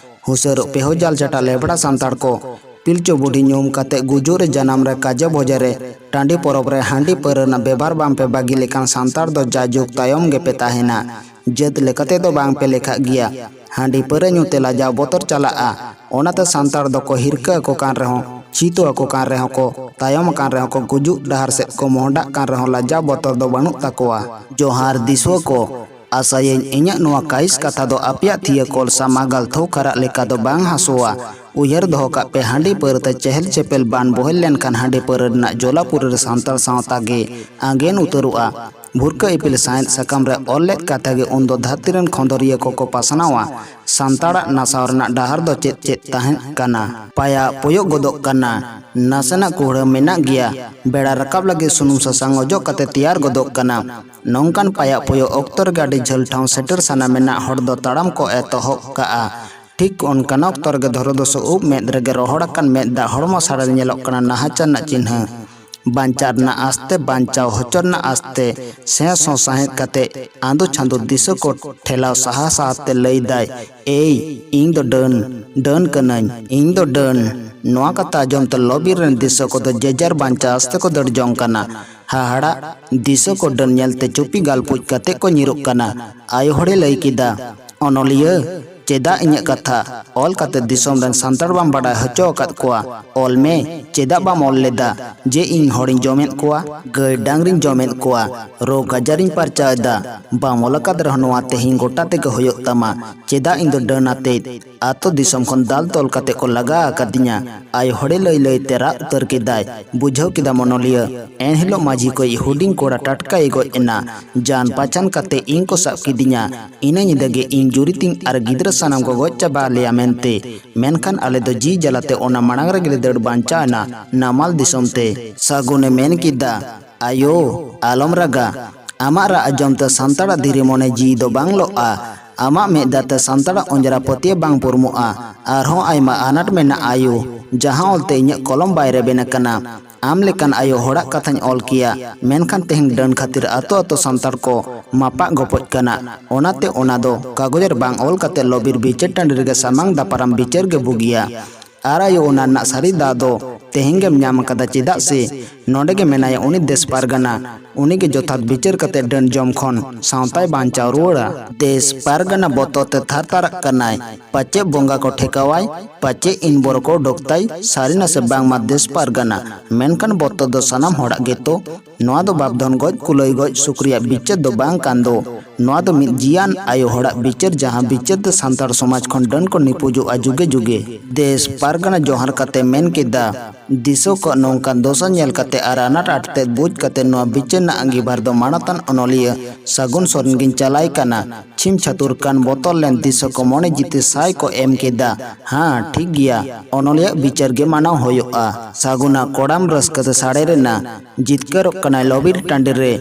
ᱦᱩᱥᱟᱹᱨᱚᱜ ᱯᱮ ᱦᱳ ᱡᱟᱞ ᱪᱟᱴᱟ ᱞᱮᱵᱲᱟ ᱥᱟᱱᱛᱟᱲ ᱠᱚ, ᱯᱤᱞᱪᱩ ᱵᱩᱰᱷᱤ ᱧᱩᱢ ᱠᱟᱛᱮ ᱜᱩᱡᱩᱜ ᱨᱮ, ᱡᱟᱱᱟᱢ ᱨᱮ, ᱠᱟᱡᱮ ᱵᱷᱚᱡᱮ ᱨᱮ, ᱴᱟᱺᱰᱤ ᱯᱚᱨᱚᱵᱽ ᱨᱮ ᱦᱟᱺᱰᱤ ᱯᱟᱹᱣᱨᱟᱹ ᱨᱮᱱᱟᱜ ᱵᱮᱵᱷᱟᱨ ᱵᱟᱝ ᱯᱮ ᱵᱟᱹᱜᱤ ᱞᱮᱠᱷᱟᱱ ᱥᱟᱱᱛᱟᱲ ᱫᱚ ᱡᱟᱭᱡᱩᱜᱽ ᱛᱟᱭᱚᱢ ᱜᱮᱯᱮ ᱛᱟᱦᱮᱱᱟ᱾ ᱡᱟᱹᱛ ᱞᱮᱠᱟᱛᱮ ᱫᱚ ᱵᱟᱝ ᱯᱮ ᱞᱮᱠᱷᱟᱜ ᱜᱮᱭᱟ᱾ ᱦᱟᱺᱰᱤ ᱯᱟᱹᱣᱨᱟᱹ ᱧᱩ ᱛᱮ ᱞᱟᱡᱟᱣ ᱵᱚᱛᱚᱨ ᱪᱟᱞᱟᱜᱼᱟ᱾ ᱚᱱᱟᱛᱮ ᱥᱟᱱᱛᱟᱲ ᱫᱚᱠᱚ ᱦᱤᱨᱠᱟᱹ ᱟᱠᱚ ᱠᱟᱱ ᱨᱮᱦᱚᱸ, ᱪᱷᱤᱛᱩ ᱟᱠᱚ ᱠᱟᱱ ᱨᱮᱦᱚᱸ ᱠᱚ, ᱛᱟᱭᱚᱢ ᱟᱠᱟᱱ ᱨᱮᱦᱚᱸ ᱠᱚ, ᱜᱩᱡᱩᱜ ᱰᱟᱦᱟᱨ ᱥᱮᱫ ᱠᱚ ᱢᱚᱦᱰᱟᱜ ᱠᱟᱱ ᱨᱮᱦᱚᱸ ᱞᱟᱡᱟᱣ ᱵᱚᱛᱚᱨ ᱫᱚ ᱵᱟᱹᱱᱩᱜ ᱛᱟᱠᱚᱣᱟ᱾ ᱡᱚᱦᱟᱨ ᱫᱤᱥᱩᱣᱟᱹ ᱠᱚ, ᱟᱥᱟᱭᱟᱹᱧ ᱤᱧᱟᱹᱜ ᱱᱚᱣᱟ ᱠᱟᱭᱤᱥ ᱠᱟᱛᱷᱟ ᱫᱚ ᱟᱯᱮᱭᱟᱜ ᱛᱷᱤᱭᱟᱹ ᱠᱚᱞᱥᱟ ᱢᱟᱜᱟᱞ ᱛᱷᱩ ᱠᱷᱟᱨᱟᱜ ᱞᱮᱠᱟ ᱫᱚ ᱵᱟᱝ ᱦᱟᱹᱥᱩᱣᱟ᱾ ᱩᱭᱦᱟᱹᱨ ᱫᱚᱦᱚ ᱠᱟᱜ ᱯᱮ, ᱦᱟᱺᱰᱤ ᱯᱟᱹᱣᱨᱟᱹ ᱛᱮ ᱪᱮᱦᱮᱞ ᱪᱮᱯᱮᱞ ᱵᱟᱱ ᱵᱚᱦᱮᱞ ᱞᱮᱱᱠᱷᱟᱱ ᱦᱟᱺᱰᱤ ᱯᱟᱹᱣᱨᱟᱹ ᱨᱮᱱᱟᱜ ᱡᱚᱞᱟᱯᱩᱨᱤ ᱨᱮ ᱥᱟᱱᱛᱟᱲ ᱥᱟᱶᱛᱟ ᱜᱮ ᱟᱸᱜᱮᱱ ᱩᱛᱟᱹᱨᱚᱜᱼᱟ᱾ ᱵᱷᱩᱨᱠᱟᱹ ᱤᱯᱤᱞ ᱥᱟᱸᱭᱮᱫ ᱥᱟᱠᱟᱢ ᱨᱮ ᱚᱞ ᱞᱮᱫ ᱠᱟᱛᱷᱟ ᱜᱮ ᱩᱱᱫᱚ ᱫᱷᱟᱹᱨᱛᱤ ᱨᱮᱱ ᱠᱷᱚᱸᱫᱚᱨᱤᱭᱟᱹ ᱠᱚᱠᱚ ᱯᱟᱥᱱᱟᱣᱟ᱾ ᱥᱟᱱᱛᱟᱲᱟᱜ ᱱᱟᱥᱟᱣ ᱨᱮᱱᱟᱜ ᱰᱟᱦᱟᱨ ᱫᱚ ᱪᱮᱫ ᱪᱮᱫ ᱛᱟᱦᱮᱸ ᱠᱟᱱᱟ? ᱯᱟᱭᱟ ᱯᱚᱭᱚᱜ ᱜᱚᱫᱚᱜ ᱠᱟᱱᱟ᱾ ᱱᱟᱥᱮᱱᱟᱜ ᱠᱩᱦᱲᱟᱹ ᱢᱮᱱᱟᱜ ᱜᱮᱭᱟ᱾ ᱵᱮᱲᱟ ᱨᱟᱠᱟᱵ ᱞᱟᱹᱜᱤᱫ ᱥᱩᱱᱩᱢ ᱥᱟᱥᱟᱝ ᱚᱡᱚᱜ ᱠᱟᱛᱮ ᱛᱮᱭᱟᱨ ᱜᱚᱫᱚᱜ ᱠᱟᱱᱟ᱾ ᱱᱚᱝᱠᱟᱱ ᱯᱟᱭᱟᱜ ᱯᱚᱭᱚᱜ ᱚᱠᱛᱚ ᱨᱮᱜᱮ ᱟᱹᱰᱤ ᱡᱷᱟᱹᱞ ᱴᱷᱟᱶ ᱥᱮᱴᱮᱨ ᱥᱟᱱᱟ ᱢᱮᱱᱟᱜ ᱦᱚᱲ ᱫᱚ ᱛᱟᱲᱟᱢ ᱠᱚ ᱮᱛᱚᱦᱚᱵ ᱠᱟᱜᱼᱟ᱾ ᱴᱷᱤᱠ ᱚᱱᱠᱟᱱ ᱚᱠᱛᱚ ᱨᱮᱜᱮ ᱫᱷᱚᱨᱚ ᱫᱚᱥᱚ ᱩᱵ ᱢᱮᱫ ᱨᱮᱜᱮ ᱨᱚᱦᱚᱲ ᱟᱠᱟᱱ ᱢᱮᱫ ᱫᱟᱜ ᱦᱚᱲᱢᱚ ᱥᱟᱲᱮ ᱧᱮᱞᱚᱜ ᱠᱟᱱᱟ ᱱᱟᱦᱟᱪᱟᱨ ᱨᱮᱱᱟᱜ ᱪᱤᱱᱦᱟᱹ᱾ ᱵᱟᱧᱪᱟᱣ ᱨᱮᱱᱟᱜ ᱟᱥᱛᱮ, ᱵᱟᱧᱪᱟᱣ ᱦᱚᱪᱚ ᱨᱮᱱᱟᱜ ᱟᱥᱛᱮ, ᱥᱮᱸ ᱥᱚᱸ ᱥᱟᱸᱦᱮᱫ ᱠᱟᱛᱮ ᱟᱸᱫᱚ ᱪᱷᱟᱸᱫᱚ ᱫᱤᱥᱟᱹ ᱠᱚ ᱴᱷᱮᱞᱟᱣ ᱥᱟᱦᱟ ᱥᱟᱦᱟ ᱛᱮ ᱞᱟᱹᱭᱫᱟᱭ, "ᱮᱭ, ᱤᱧ ᱫᱚ ᱰᱟᱹᱱ, ᱰᱟᱹᱱ ᱠᱟᱹᱱᱟᱹᱧ, ᱤᱧ ᱫᱚ ᱰᱟᱹᱱ᱾" ᱱᱚᱣᱟ ᱠᱟᱛᱷᱟ ᱟᱸᱡᱚᱢ ᱛᱮ ᱞᱚᱵᱤᱨ ᱨᱮᱱ ᱫᱤᱥᱟᱹ ᱠᱚᱫᱚ ᱡᱮᱡᱟᱨ ᱵᱟᱧᱪᱟᱣ ᱟᱥᱛᱮ ᱠᱚ ᱫᱟᱹᱲ ᱡᱚᱝ ᱠᱟᱱᱟ᱾ ᱦᱟᱦᱟᱲᱟᱜ, ᱫᱤᱥᱟᱹ ᱠᱚ ᱰᱟᱹᱱ ᱧᱮᱞᱛᱮ ᱪᱩᱯᱤ ᱜᱟᱞᱯᱩᱡ ᱠᱟᱛᱮ ᱠᱚ ᱧᱤᱨᱚᱜ ᱠᱟᱱᱟ᱾ ᱟᱭᱳ ᱦᱚᱲᱮ ᱞᱟᱹᱭ ᱠᱮᱫᱟ, ᱚᱱᱚᱞᱤᱭᱟᱹ, ᱪᱮᱫᱟᱜ ᱤᱧᱟᱹᱜ ᱠᱟᱛᱷᱟ ᱚᱞ ᱠᱟᱛᱮ ᱫᱤᱥᱚᱢ ᱨᱮᱱ ᱥᱟᱱᱛᱟᱲ ᱵᱟᱢ ᱵᱟᱰᱟᱭ ᱦᱚᱪᱚ ᱟᱠᱟᱫ ᱠᱚᱣᱟ? ᱚᱞ ᱢᱮ, ᱪᱮᱫᱟᱜ ᱵᱟᱢ ᱚᱞ ᱞᱮᱫᱟ ᱡᱮ ᱤᱧ ᱦᱚᱲᱤᱧ ᱡᱚᱢᱮᱫ ᱠᱚᱣᱟ, ᱜᱟᱹᱭ ᱰᱟᱝᱨᱤᱧ ᱡᱚᱢᱮᱫ ᱠᱚᱣᱟ, ᱨᱳᱜᱽ ᱟᱡᱟᱨᱤᱧ ᱯᱟᱨᱪᱟᱣ ᱮᱫᱟ? ᱵᱟᱢ ᱚᱞ ᱟᱠᱟᱫ ᱨᱮᱦᱚᱸ ᱱᱚᱣᱟ ᱛᱮᱦᱮᱧ ᱜᱚᱴᱟ ᱛᱮᱜᱮ ᱦᱩᱭᱩᱜ ᱛᱟᱢᱟ᱾ ᱪᱮᱫᱟᱜ ᱤᱧ ᱫᱚ ᱰᱟᱹᱱ ᱟᱛᱮᱫ ᱟᱛᱳ ᱫᱤᱥᱚᱢ ᱠᱷᱚᱱ ᱫᱟᱞ ᱛᱚᱞ ᱠᱟᱛᱮ ᱠᱚ ᱞᱟᱜᱟ ᱟᱠᱟᱫᱤᱧᱟ? ᱟᱭᱳ ᱦᱚᱲᱮ ᱞᱟᱹᱭ ᱞᱟᱹᱭ ᱛᱮ ᱨᱟᱜ ᱩᱛᱟᱹᱨ ᱠᱮᱫᱟᱭ᱾ ᱵᱩᱡᱷᱟᱹᱣ ᱠᱮᱫᱟᱢ ᱚᱱᱚᱞᱤᱭᱟᱹ, ᱮᱱᱦᱤᱞᱳᱜ ᱢᱟᱹᱡᱷᱤ ᱠᱚᱭᱤᱡ ᱦᱩᱰᱤᱧ ᱠᱚᱲᱟ ᱴᱟᱴᱠᱟᱭ ᱜᱚᱡ ᱮᱱᱟ᱾ ᱡᱟᱱ ᱯᱟᱪᱷᱟᱱ ᱠᱟᱛᱮ ᱤᱧ ᱠᱚ ᱥᱟᱵ ᱠᱤᱫᱤᱧᱟ᱾ ᱤᱱᱟᱹ ᱧᱤᱫᱟᱹ ᱜᱮ ᱤᱧ ᱡᱩᱨᱤ ᱛᱤᱧ ᱟᱨ ᱜᱤᱫᱽᱨᱟᱹ ᱥᱟᱱᱟᱢ ᱠᱚ ᱜᱚᱡ ᱪᱟᱵᱟ ᱞᱮᱭᱟ ᱢᱮᱱᱛᱮ᱾ ᱢᱮᱱᱠᱷᱟᱱ ᱟᱞᱮ ᱫᱚ ᱡᱤ ᱡᱟᱞᱟᱛᱮ ᱚᱱᱟ ᱢᱟᱲᱟᱝ ᱨᱮᱜᱮ ᱞᱮ ᱫᱟᱹᱲ ᱵᱟᱧᱪᱟᱣ ᱮᱱᱟ ᱱᱟᱢᱟᱞ ᱫᱤᱥᱚᱢ ᱛᱮ᱾ ᱥᱟᱹᱜᱩᱱᱮ ᱢᱮᱱ ᱠᱮᱫᱟ, ᱟᱭᱳ, ᱟᱞᱚᱢ ᱨᱟᱜᱟ᱾ ᱟᱢᱟᱜ ᱨᱟᱜ ᱟᱸᱡᱚᱢ ᱛᱮ ᱥᱟᱱᱛᱟᱲᱟᱜ ᱫᱷᱤᱨᱤ ᱢᱚᱱᱮ ᱡᱤᱣᱤ ᱫᱚ ᱵᱟᱝ ᱞᱚᱜᱼᱟ᱾ ᱟᱢᱟᱜ ᱢᱮᱫ ᱫᱟᱜ ᱛᱮ ᱥᱟᱱᱛᱟᱲᱟᱜ ᱚᱸᱡᱽᱨᱟ ᱯᱟᱹᱛᱭᱟᱹᱣ ᱵᱟᱝ ᱯᱩᱨᱢᱩᱜᱼᱟ᱾ ᱟᱨᱦᱚᱸ ᱟᱭᱢᱟ ᱟᱱᱟᱴ ᱢᱮᱱᱟᱜᱼᱟ ᱟᱭᱳ, ᱡᱟᱦᱟᱸ ᱚᱞᱛᱮ ᱤᱧᱟᱹᱜ ᱠᱚᱞᱚᱢ ᱵᱟᱭ ᱨᱮᱵᱮᱱ ᱟᱠᱟᱱᱟ᱾ ᱟᱢ ᱞᱮᱠᱟᱱ ᱟᱭᱳ ᱦᱚᱲᱟᱜ ᱠᱟᱛᱷᱟᱧ ᱚᱞ ᱠᱮᱭᱟ, ᱢᱮᱱᱠᱷᱟᱱ ᱛᱮᱦᱮᱧ ᱰᱟᱹᱱ ᱠᱷᱟᱹᱛᱤᱨ ᱟᱛᱳ ᱟᱛᱳ ᱥᱟᱱᱛᱟᱲ ᱠᱚ ᱢᱟᱯᱟᱜ ᱜᱚᱯᱚᱡ ᱠᱟᱱᱟ᱾ ᱚᱱᱟᱛᱮ ᱚᱱᱟ ᱫᱚ ᱠᱟᱜᱚᱡᱽ ᱨᱮ ᱵᱟᱝ ᱚᱞ ᱠᱟᱛᱮ ᱞᱚᱵᱤᱨ ᱵᱤᱪᱟᱹᱨ ᱴᱟᱺᱰᱤ ᱨᱮᱜᱮ ᱥᱟᱢᱟᱝ ᱫᱟᱯᱟᱨᱟᱢ ᱵᱤᱪᱟᱹᱨ ᱜᱮ ᱵᱩᱜᱤᱭᱟ᱾ ᱟᱨ ᱟᱭᱳ, ᱚᱱᱟ ᱨᱮᱱᱟᱜ ᱥᱟᱹᱨᱤ ᱫᱟᱣ ᱫᱚ ᱛᱮᱦᱮᱧ ᱜᱮᱢ ᱧᱟᱢ ᱟᱠᱟᱫᱟ, ᱪᱮᱫᱟᱜ ᱥᱮ ᱱᱚᱰᱮ ᱜᱮ ᱢᱮᱱᱟᱭᱟ ᱩᱱᱤ ᱫᱮᱥ ᱯᱟᱨᱜᱟᱱᱟ᱾ ᱩᱱᱤ ᱜᱮ ᱡᱚᱛᱷᱟᱛ ᱵᱤᱪᱟᱹᱨ ᱠᱟᱛᱮ ᱰᱟᱹᱱ ᱡᱚᱢ ᱠᱷᱚᱱ ᱥᱟᱶᱛᱟᱭ ᱵᱟᱧᱪᱟᱣ ᱨᱩᱣᱟᱹᱲᱟ᱾ ᱫᱮᱥ ᱯᱟᱨᱜᱟᱱᱟ ᱵᱚᱛᱚᱨ ᱛᱮ ᱛᱷᱟᱨ ᱛᱟᱨᱟᱜ ᱠᱟᱱᱟᱭ᱾ ᱯᱟᱪᱮᱫ ᱵᱚᱸᱜᱟ ᱠᱚ ᱴᱷᱮᱠᱟᱣᱟᱭ, ᱯᱟᱪᱮᱫ ᱤᱱ ᱵᱚᱨᱚ ᱠᱚ ᱚᱰᱚᱠ ᱛᱟᱭ, ᱥᱟᱹᱨᱤ ᱱᱟᱥᱮ ᱵᱟᱝᱢᱟ ᱫᱮᱥ ᱯᱟᱨᱜᱟᱱᱟ᱾ ᱢᱮᱱᱠᱷᱟᱱ ᱵᱚᱛᱚᱨ ᱫᱚ ᱥᱟᱱᱟᱢ ᱦᱚᱲᱟᱜ ᱜᱮᱛᱚ᱾ ᱱᱚᱣᱟ ᱫᱚ ᱵᱟᱯ ᱫᱷᱚᱱ ᱜᱚᱡ ᱠᱩᱞᱟᱹᱭ ᱜᱚᱡ ᱥᱩᱠᱨᱤᱭᱟᱜ ᱵᱤᱪᱟᱹᱨ ᱫᱚ ᱵᱟᱝ ᱠᱟᱱ ᱫᱚ᱾ ᱱᱚᱣᱟ ᱫᱚ ᱢᱤᱫ ᱡᱤᱭᱟᱱ ᱟᱭᱳ ᱦᱚᱲᱟᱜ ᱵᱤᱪᱟᱹᱨ, ᱡᱟᱦᱟᱸ ᱵᱤᱪᱟᱹᱨ ᱛᱮ ᱥᱟᱱᱛᱟᱲ ᱥᱚᱢᱟᱡᱽ ᱠᱷᱚᱱ ᱰᱟᱹᱱ ᱠᱚ ᱱᱤᱯᱩᱡᱚᱜᱼᱟ ᱡᱩᱜᱮ ᱡᱩᱜᱮ᱾ ᱫᱮᱥ ᱯᱟᱨᱜᱟᱱᱟ ᱡᱚᱦᱟᱨ ᱠᱟᱛᱮ ᱢᱮᱱ ᱠᱮᱫᱟ, ᱫᱤᱥᱚ ᱠᱚᱣᱟᱜ ᱱᱚᱝᱠᱟᱱ ᱫᱚᱥᱟ ᱧᱮᱞ ᱠᱟᱛᱮ ᱟᱨ ᱟᱱᱟᱴ ᱟᱴᱛᱮᱫ ᱵᱩᱡᱽ ᱠᱟᱛᱮ ᱱᱚᱣᱟ ᱵᱤᱪᱟᱹᱨ ᱨᱮᱱᱟᱜ ᱟᱸᱜᱤᱵᱷᱟᱨ ᱫᱚ ᱢᱟᱱᱚᱛᱟᱱ ᱚᱱᱚᱞᱤᱭᱟᱹ ᱥᱟᱹᱜᱩᱱ ᱥᱚᱨᱮᱱ ᱜᱤᱧ ᱪᱟᱞᱟᱭ ᱠᱟᱱᱟ᱾ ᱪᱷᱤᱢ ᱪᱷᱟᱹᱛᱩᱨ ᱠᱟᱱ ᱵᱚᱛᱚᱨ ᱞᱮᱱ ᱫᱤᱥᱚ ᱠᱚ ᱢᱚᱱᱮ ᱡᱤᱛᱤ ᱥᱟᱭ ᱠᱚ ᱮᱢ ᱠᱮᱫᱟ᱾ ᱦᱟᱸ, ᱴᱷᱤᱠ ᱜᱮᱭᱟ, ᱚᱱᱚᱞᱤᱭᱟᱹ ᱵᱤᱪᱟᱹᱨ ᱜᱮ ᱢᱟᱱᱟᱣ ᱦᱩᱭᱩᱜᱼᱟ᱾ ᱥᱟᱹᱜᱩᱱᱟᱜ ᱠᱚᱲᱟᱢ ᱨᱟᱹᱥᱠᱟᱹ ᱛᱮ ᱥᱟᱰᱮ ᱨᱮᱱᱟ᱾ ᱡᱤᱛᱠᱟᱹᱨᱚᱜ ᱠᱟᱱᱟᱭ ᱞᱚᱵᱤᱨ ᱴᱟᱺᱰᱤ ᱨᱮ᱾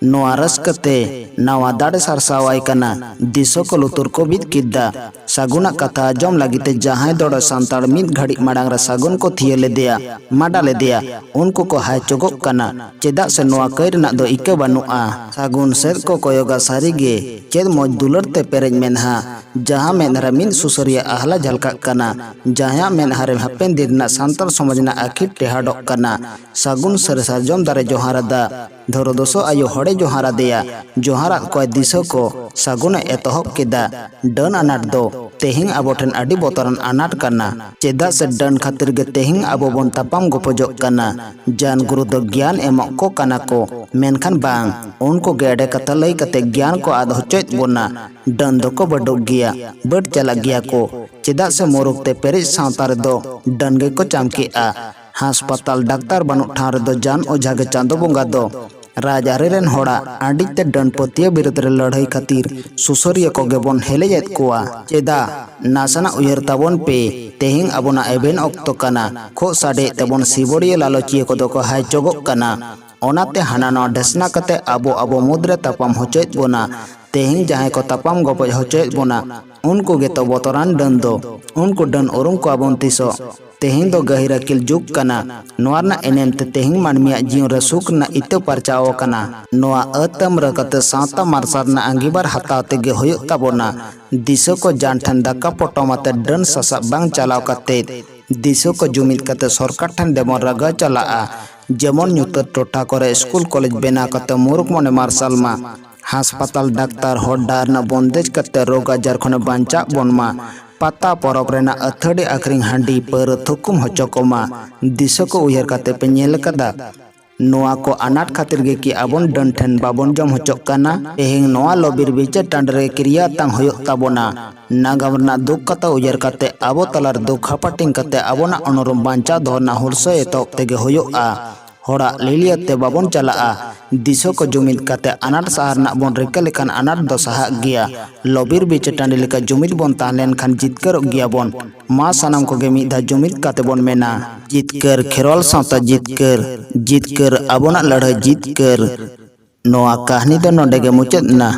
ᱱᱚᱣᱟ ᱨᱟᱹᱥᱠᱟᱹ ᱛᱮ ᱱᱟᱣᱟ ᱫᱟᱲᱮ ᱥᱟᱨᱥᱟᱣᱟᱭ ᱠᱟᱱᱟ᱾ ᱫᱤᱥᱚ ᱠᱚ ᱞᱩᱛᱩᱨ ᱠᱚ ᱵᱤᱫ ᱠᱮᱫᱟ᱾ ᱥᱟᱹᱜᱩᱱᱟᱜ ᱠᱟᱛᱷᱟ ᱟᱸᱡᱚᱢ ᱞᱟᱹᱜᱤᱫ ᱛᱮ ᱡᱟᱦᱟᱸᱭ ᱫᱚᱲᱚ ᱥᱟᱱᱛᱟᱲ ᱢᱤᱫ ᱜᱷᱟᱹᱲᱤᱡ ᱢᱟᱲᱟᱝ ᱨᱮ ᱥᱟᱹᱜᱩᱱ ᱠᱚ ᱛᱷᱤᱭᱟᱹ ᱞᱮᱫᱮᱭᱟ, ᱢᱟᱰᱟ ᱞᱮᱫᱮᱭᱟ, ᱩᱱᱠᱩ ᱠᱚ ᱦᱟᱭ ᱪᱚᱜᱚᱜ ᱠᱟᱱᱟ᱾ ᱪᱮᱫᱟᱜ ᱥᱮ ᱱᱚᱣᱟ ᱠᱟᱹᱭ ᱨᱮᱱᱟᱜ ᱫᱚ ᱤᱠᱟᱹ ᱵᱟᱹᱱᱩᱜᱼᱟ᱾ ᱥᱟᱹᱜᱩᱱ ᱥᱮᱫ ᱠᱚ ᱠᱚᱭᱚᱜᱟ, ᱥᱟᱹᱨᱤ ᱜᱮ ᱪᱮᱫ ᱢᱚᱡᱽ ᱫᱩᱞᱟᱹᱲ ᱛᱮ ᱯᱮᱨᱮᱡ ᱢᱮᱫᱦᱟ, ᱡᱟᱦᱟᱸ ᱢᱮᱫᱦᱟ ᱨᱮ ᱢᱤᱫ ᱥᱩᱥᱟᱹᱨᱤᱭᱟᱹ ᱟᱦᱞᱟ ᱡᱷᱟᱞᱠᱟᱜ ᱠᱟᱱᱟ, ᱡᱟᱦᱟᱸᱭᱟᱜ ᱢᱮᱫᱦᱟ ᱨᱮ ᱦᱟᱯᱮᱱ ᱫᱤᱱ ᱨᱮᱱᱟᱜ ᱥᱟᱱᱛᱟᱲ ᱥᱚᱢᱟᱡᱽ ᱨᱮᱱᱟᱜ ᱟᱹᱠᱷᱤᱨ ᱴᱮᱦᱟᱰᱚᱜ ᱠᱟᱱᱟ᱾ ᱥᱟᱹᱜᱩᱱ ᱥᱟᱹᱨᱤ ᱥᱟᱨᱡᱚᱢ ᱫᱟᱨᱮ ᱡᱚᱦᱟᱨ ᱟᱫᱟ᱾ ᱫᱷᱚᱨᱚ ᱫᱚᱥᱚ ᱟᱭᱳ ᱦᱚᱲᱮ ᱡᱚᱦᱟᱨ ᱟᱫᱮᱭᱟ᱾ ᱡᱚᱦᱟᱨ ᱟᱲᱟᱜ ᱠᱚᱣᱟᱭ ᱫᱤᱥᱟᱹ ᱠᱚ ᱥᱟᱹᱜᱩᱱᱮ ᱮᱛᱚᱦᱚᱵ ᱠᱮᱫᱟ᱾ ᱰᱟᱹᱱ ᱟᱱᱟᱴ ᱫᱚ ᱛᱮᱦᱮᱧ ᱟᱵᱚ ᱴᱷᱮᱱ ᱟᱹᱰᱤ ᱵᱚᱛᱚᱨᱟᱱ ᱟᱱᱟᱴ ᱠᱟᱱᱟ᱾ ᱪᱮᱫᱟᱜ ᱥᱮ ᱰᱟᱹᱱ ᱠᱷᱟᱹᱛᱤᱨ ᱜᱮ ᱛᱮᱦᱮᱧ ᱟᱵᱚ ᱵᱚᱱ ᱛᱟᱯᱟᱢ ᱜᱚᱯᱚᱡᱚᱜ ᱠᱟᱱᱟ᱾ ᱡᱟᱱ ᱜᱩᱨᱩ ᱫᱚ ᱜᱮᱭᱟᱱ ᱮᱢᱚᱜ ᱠᱚ ᱠᱟᱱᱟ ᱠᱚ, ᱢᱮᱱᱠᱷᱟᱱ ᱵᱟᱝ, ᱩᱱᱠᱩ ᱜᱮ ᱮᱲᱮ ᱠᱟᱛᱷᱟ ᱞᱟᱹᱭ ᱠᱟᱛᱮ ᱜᱮᱭᱟᱱ ᱠᱚ ᱟᱫ ᱦᱚᱪᱚᱭᱮᱫ ᱵᱚᱱᱟ᱾ ᱰᱟᱹᱱ ᱫᱚᱠᱚ ᱵᱟᱹᱰᱩᱜ ᱜᱮᱭᱟ, ᱵᱟᱹᱰ ᱪᱟᱞᱟᱜ ᱜᱮᱭᱟ ᱠᱚ᱾ ᱪᱮᱫᱟᱜ ᱥᱮ ᱢᱩᱨᱩᱠ ᱛᱮ ᱯᱮᱨᱮᱡ ᱥᱟᱶᱛᱟ ᱨᱮᱫᱚ ᱰᱟᱹᱱ ᱜᱮᱠᱚ ᱪᱟᱢᱠᱮᱜᱼᱟ᱾ ᱦᱟᱥᱯᱟᱛᱟᱞ ᱰᱟᱠᱛᱟᱨ ᱵᱟᱹᱱᱩᱜ ᱴᱷᱟᱶ ᱨᱮᱫᱚ ᱡᱟᱱ ᱚᱡᱷᱟ ᱜᱮ ᱪᱟᱸᱫᱚ ᱵᱚᱸᱜᱟ ᱫᱚ᱾ ᱨᱟᱡᱽᱟᱹᱨᱤ ᱨᱮᱱ ᱦᱚᱲᱟᱜ ᱟᱹᱰᱤ ᱛᱮ ᱰᱟᱹᱱ ᱯᱟᱹᱛᱭᱟᱹᱣ ᱵᱤᱨᱩᱫᱽ ᱨᱮ ᱞᱟᱹᱲᱦᱟᱹᱭ ᱠᱷᱟᱹᱛᱤᱨ ᱥᱩᱥᱟᱹᱨᱤᱭᱟᱹ ᱠᱚᱜᱮ ᱵᱚᱱ ᱦᱮᱞᱮᱡ ᱮᱫ ᱠᱚᱣᱟ᱾ ᱪᱮᱫᱟᱜ? ᱱᱟᱥᱮᱱᱟᱜ ᱩᱭᱦᱟᱹᱨ ᱛᱟᱵᱚᱱ ᱯᱮ, ᱛᱮᱦᱮᱧ ᱟᱵᱚᱱᱟᱜ ᱮᱵᱷᱮᱱ ᱚᱠᱛᱚ ᱠᱟᱱᱟ᱾ ᱠᱷᱚᱜ ᱥᱟᱰᱮᱭᱮᱫ ᱛᱮᱵᱚᱱ ᱥᱤᱵᱚᱲᱤᱭᱟᱹ ᱞᱟᱞᱚᱪᱤᱭᱟᱹ ᱠᱚᱫᱚ ᱠᱚ ᱦᱟᱭ ᱪᱚᱜᱚᱜ ᱠᱟᱱᱟ᱾ ᱚᱱᱟᱛᱮ ᱦᱟᱱᱟ ᱱᱟᱣᱟ ᱰᱷᱮᱥᱱᱟ ᱠᱟᱛᱮ ᱟᱵᱚ ᱟᱵᱚ ᱢᱩᱫᱽᱨᱮ ᱛᱟᱯᱟᱢ ᱦᱚᱪᱚᱭᱮᱫ ᱵᱚᱱᱟ᱾ ᱛᱮᱦᱮᱧ ᱡᱟᱦᱟᱸᱭ ᱠᱚ ᱛᱟᱯᱟᱢ ᱜᱚᱯᱚᱡ ᱦᱚᱪᱚᱭᱮᱫ ᱵᱚᱱᱟ, ᱩᱱᱠᱩ ᱜᱮᱛᱚ ᱵᱚᱛᱚᱨᱟᱱ ᱰᱟᱹᱱ ᱫᱚ᱾ ᱩᱱᱠᱩ ᱰᱟᱹᱱ ᱩᱨᱩᱢ ᱠᱚᱣᱟ ᱵᱚᱱ ᱛᱤᱥᱚᱜ? ᱛᱮᱦᱮᱧ ᱫᱚ ᱜᱟᱹᱦᱤᱨ ᱟᱹᱠᱤᱞ ᱡᱩᱜᱽ ᱠᱟᱱᱟ᱾ ᱱᱚᱣᱟ ᱨᱮᱱᱟᱜ ᱮᱱᱮᱢ ᱛᱮ ᱛᱮᱦᱮᱧ ᱢᱟᱹᱱᱢᱤᱭᱟᱜ ᱡᱤᱭᱚᱱ ᱨᱮ ᱥᱩᱠ ᱨᱮᱱᱟᱜ ᱤᱛᱟᱹ ᱯᱟᱨᱪᱟᱣ ᱟᱠᱟᱱᱟ᱾ ᱱᱚᱣᱟ ᱟᱹᱛᱟᱹᱢ ᱨᱟᱹ ᱠᱟᱛᱮ ᱥᱟᱶᱛᱟ ᱢᱟᱨᱥᱟᱞ ᱨᱮᱱᱟᱜ ᱟᱸᱜᱤᱵᱟᱨ ᱦᱟᱛᱟᱣ ᱛᱮᱜᱮ ᱦᱩᱭᱩᱜ ᱛᱟᱵᱚᱱᱟ᱾ ᱫᱤᱥᱟᱹ ᱠᱚ ᱡᱟᱱ ᱴᱷᱮᱱ ᱫᱟᱠᱟ ᱯᱚᱴᱚᱢ ᱟᱛᱮ ᱰᱟᱹᱱ ᱥᱟᱥᱟᱵ ᱵᱟᱝ ᱪᱟᱞᱟᱣ ᱠᱟᱛᱮ, ᱫᱤᱥᱟᱹ ᱠᱚ ᱡᱩᱢᱤᱫ ᱠᱟᱛᱮ ᱥᱚᱨᱠᱟᱨ ᱴᱷᱮᱱ ᱫᱮᱵᱚᱱ ᱨᱟᱜᱟ ᱪᱟᱞᱟᱜᱼᱟ᱾ ᱡᱮᱢᱚᱱ ᱧᱩᱛᱟᱹᱛ ᱴᱚᱴᱷᱟ ᱠᱚᱨᱮ ᱥᱠᱩᱞ ᱠᱚᱞᱮᱡᱽ ᱵᱮᱱᱟᱣ ᱠᱟᱛᱮ ᱢᱩᱨᱩᱠ ᱢᱚᱱᱮ ᱢᱟᱨᱥᱟᱞ ᱢᱟ᱾ ᱦᱟᱥᱯᱟᱛᱟᱞ ᱰᱟᱠᱛᱟᱨ ᱦᱚᱲ ᱰᱟᱦᱟᱨ ᱨᱮᱱᱟᱜ ᱵᱚᱱᱫᱮᱡ ᱠᱟᱛᱮ ᱨᱳᱜᱽ ᱟᱡᱟᱨ ᱠᱷᱚᱱᱮ ᱵᱟᱧᱪᱟᱜ ᱵᱚᱱ ᱢᱟ᱾ ᱯᱟᱛᱟ ᱯᱚᱨᱚᱵᱽ ᱨᱮᱱᱟᱜ ᱟᱹᱛᱷᱟᱹᱲᱤ ᱟᱹᱠᱷᱨᱤᱧ ᱦᱟᱺᱰᱤ ᱯᱟᱹᱣᱨᱟᱹ ᱛᱷᱩᱠᱩᱢ ᱦᱚᱪᱚ ᱠᱚᱢᱟ᱾ ᱫᱤᱥᱟᱹ ᱠᱚ ᱩᱭᱦᱟᱹᱨ ᱠᱟᱛᱮ ᱯᱮ ᱧᱮᱞ ᱟᱠᱟᱫᱟ? ᱱᱚᱣᱟ ᱠᱚ ᱟᱱᱟᱴ ᱠᱷᱟᱹᱛᱤᱨ ᱜᱮ ᱠᱤ ᱟᱵᱚᱱ ᱰᱟᱹᱱ ᱴᱷᱮᱱ ᱵᱟᱵᱚᱱ ᱡᱚᱢ ᱦᱚᱪᱚᱜ ᱠᱟᱱᱟ? ᱛᱮᱦᱮᱧ ᱱᱚᱣᱟ ᱞᱚᱵᱤᱨ ᱵᱤᱪᱟᱹᱨ ᱴᱟᱺᱰᱤ ᱨᱮ ᱠᱤᱨᱤᱭᱟ ᱛᱟᱝ ᱦᱩᱭᱩᱜ ᱛᱟᱵᱚᱱᱟ᱾ ᱱᱟᱜᱟᱢ ᱨᱮᱱᱟᱜ ᱫᱩᱠ ᱠᱟᱛᱷᱟ ᱩᱭᱦᱟᱹᱨ ᱠᱟᱛᱮ ᱟᱵᱚ ᱛᱟᱞᱟᱨᱮ ᱫᱩᱠ ᱦᱟᱯᱟᱴᱤᱧ ᱠᱟᱛᱮ ᱟᱵᱚᱱᱟᱜ ᱩᱱᱩᱨᱩᱢ ᱵᱟᱧᱪᱟᱣ ᱫᱚᱦᱚ ᱨᱮᱱᱟᱜ ᱦᱩᱞᱥᱟᱹᱭ ᱮᱛᱚᱦᱚᱵ ᱛᱮᱜᱮ ᱦᱩᱭᱩᱜᱼᱟ᱾ ᱦᱚᱲᱟᱜ ᱞᱤᱞᱤᱭᱟᱹ ᱛᱮ ᱵᱟᱵᱚᱱ ᱪᱟᱞᱟᱜᱼᱟ᱾ ᱫᱤᱥᱟᱹ ᱠᱚ ᱡᱩᱢᱤᱫ ᱠᱟᱛᱮ ᱟᱱᱟᱴ ᱥᱟᱦᱟ ᱨᱮᱱᱟᱜ ᱵᱚᱱ ᱨᱤᱠᱟᱹ ᱞᱮᱠᱷᱟᱱ ᱟᱱᱟᱴ ᱫᱚ ᱥᱟᱦᱟᱜ ᱜᱮᱭᱟ᱾ ᱞᱚᱵᱤᱨ ᱵᱤᱪᱟᱹᱨ ᱴᱟᱺᱰᱤ ᱞᱮᱠᱟ ᱡᱩᱢᱤᱫ ᱵᱚᱱ ᱛᱟᱦᱮᱸ ᱞᱮᱱᱠᱷᱟᱱ ᱡᱤᱛᱠᱟᱹᱨᱚᱜ ᱜᱮᱭᱟᱵᱚᱱ᱾ ᱢᱟ ᱥᱟᱱᱟᱢ ᱠᱚᱜᱮ ᱢᱤᱫ ᱫᱷᱟᱣ ᱡᱩᱢᱤᱫ ᱠᱟᱛᱮ ᱵᱚᱱ ᱢᱮᱱᱟ, ᱡᱤᱛᱠᱟᱹᱨ ᱠᱷᱮᱨᱣᱟᱞ ᱥᱟᱶᱛᱟ ᱡᱤᱛᱠᱟᱹᱨ, ᱡᱤᱛᱠᱟᱹᱨ ᱟᱵᱚᱱᱟᱜ ᱞᱟᱹᱲᱦᱟᱹᱭ ᱡᱤᱛᱠᱟᱹᱨ᱾ ᱱᱚᱣᱟ ᱠᱟᱹᱦᱱᱤ ᱫᱚ ᱱᱚᱰᱮ ᱜᱮ ᱢᱩᱪᱟᱹᱫ ᱮᱱᱟ᱾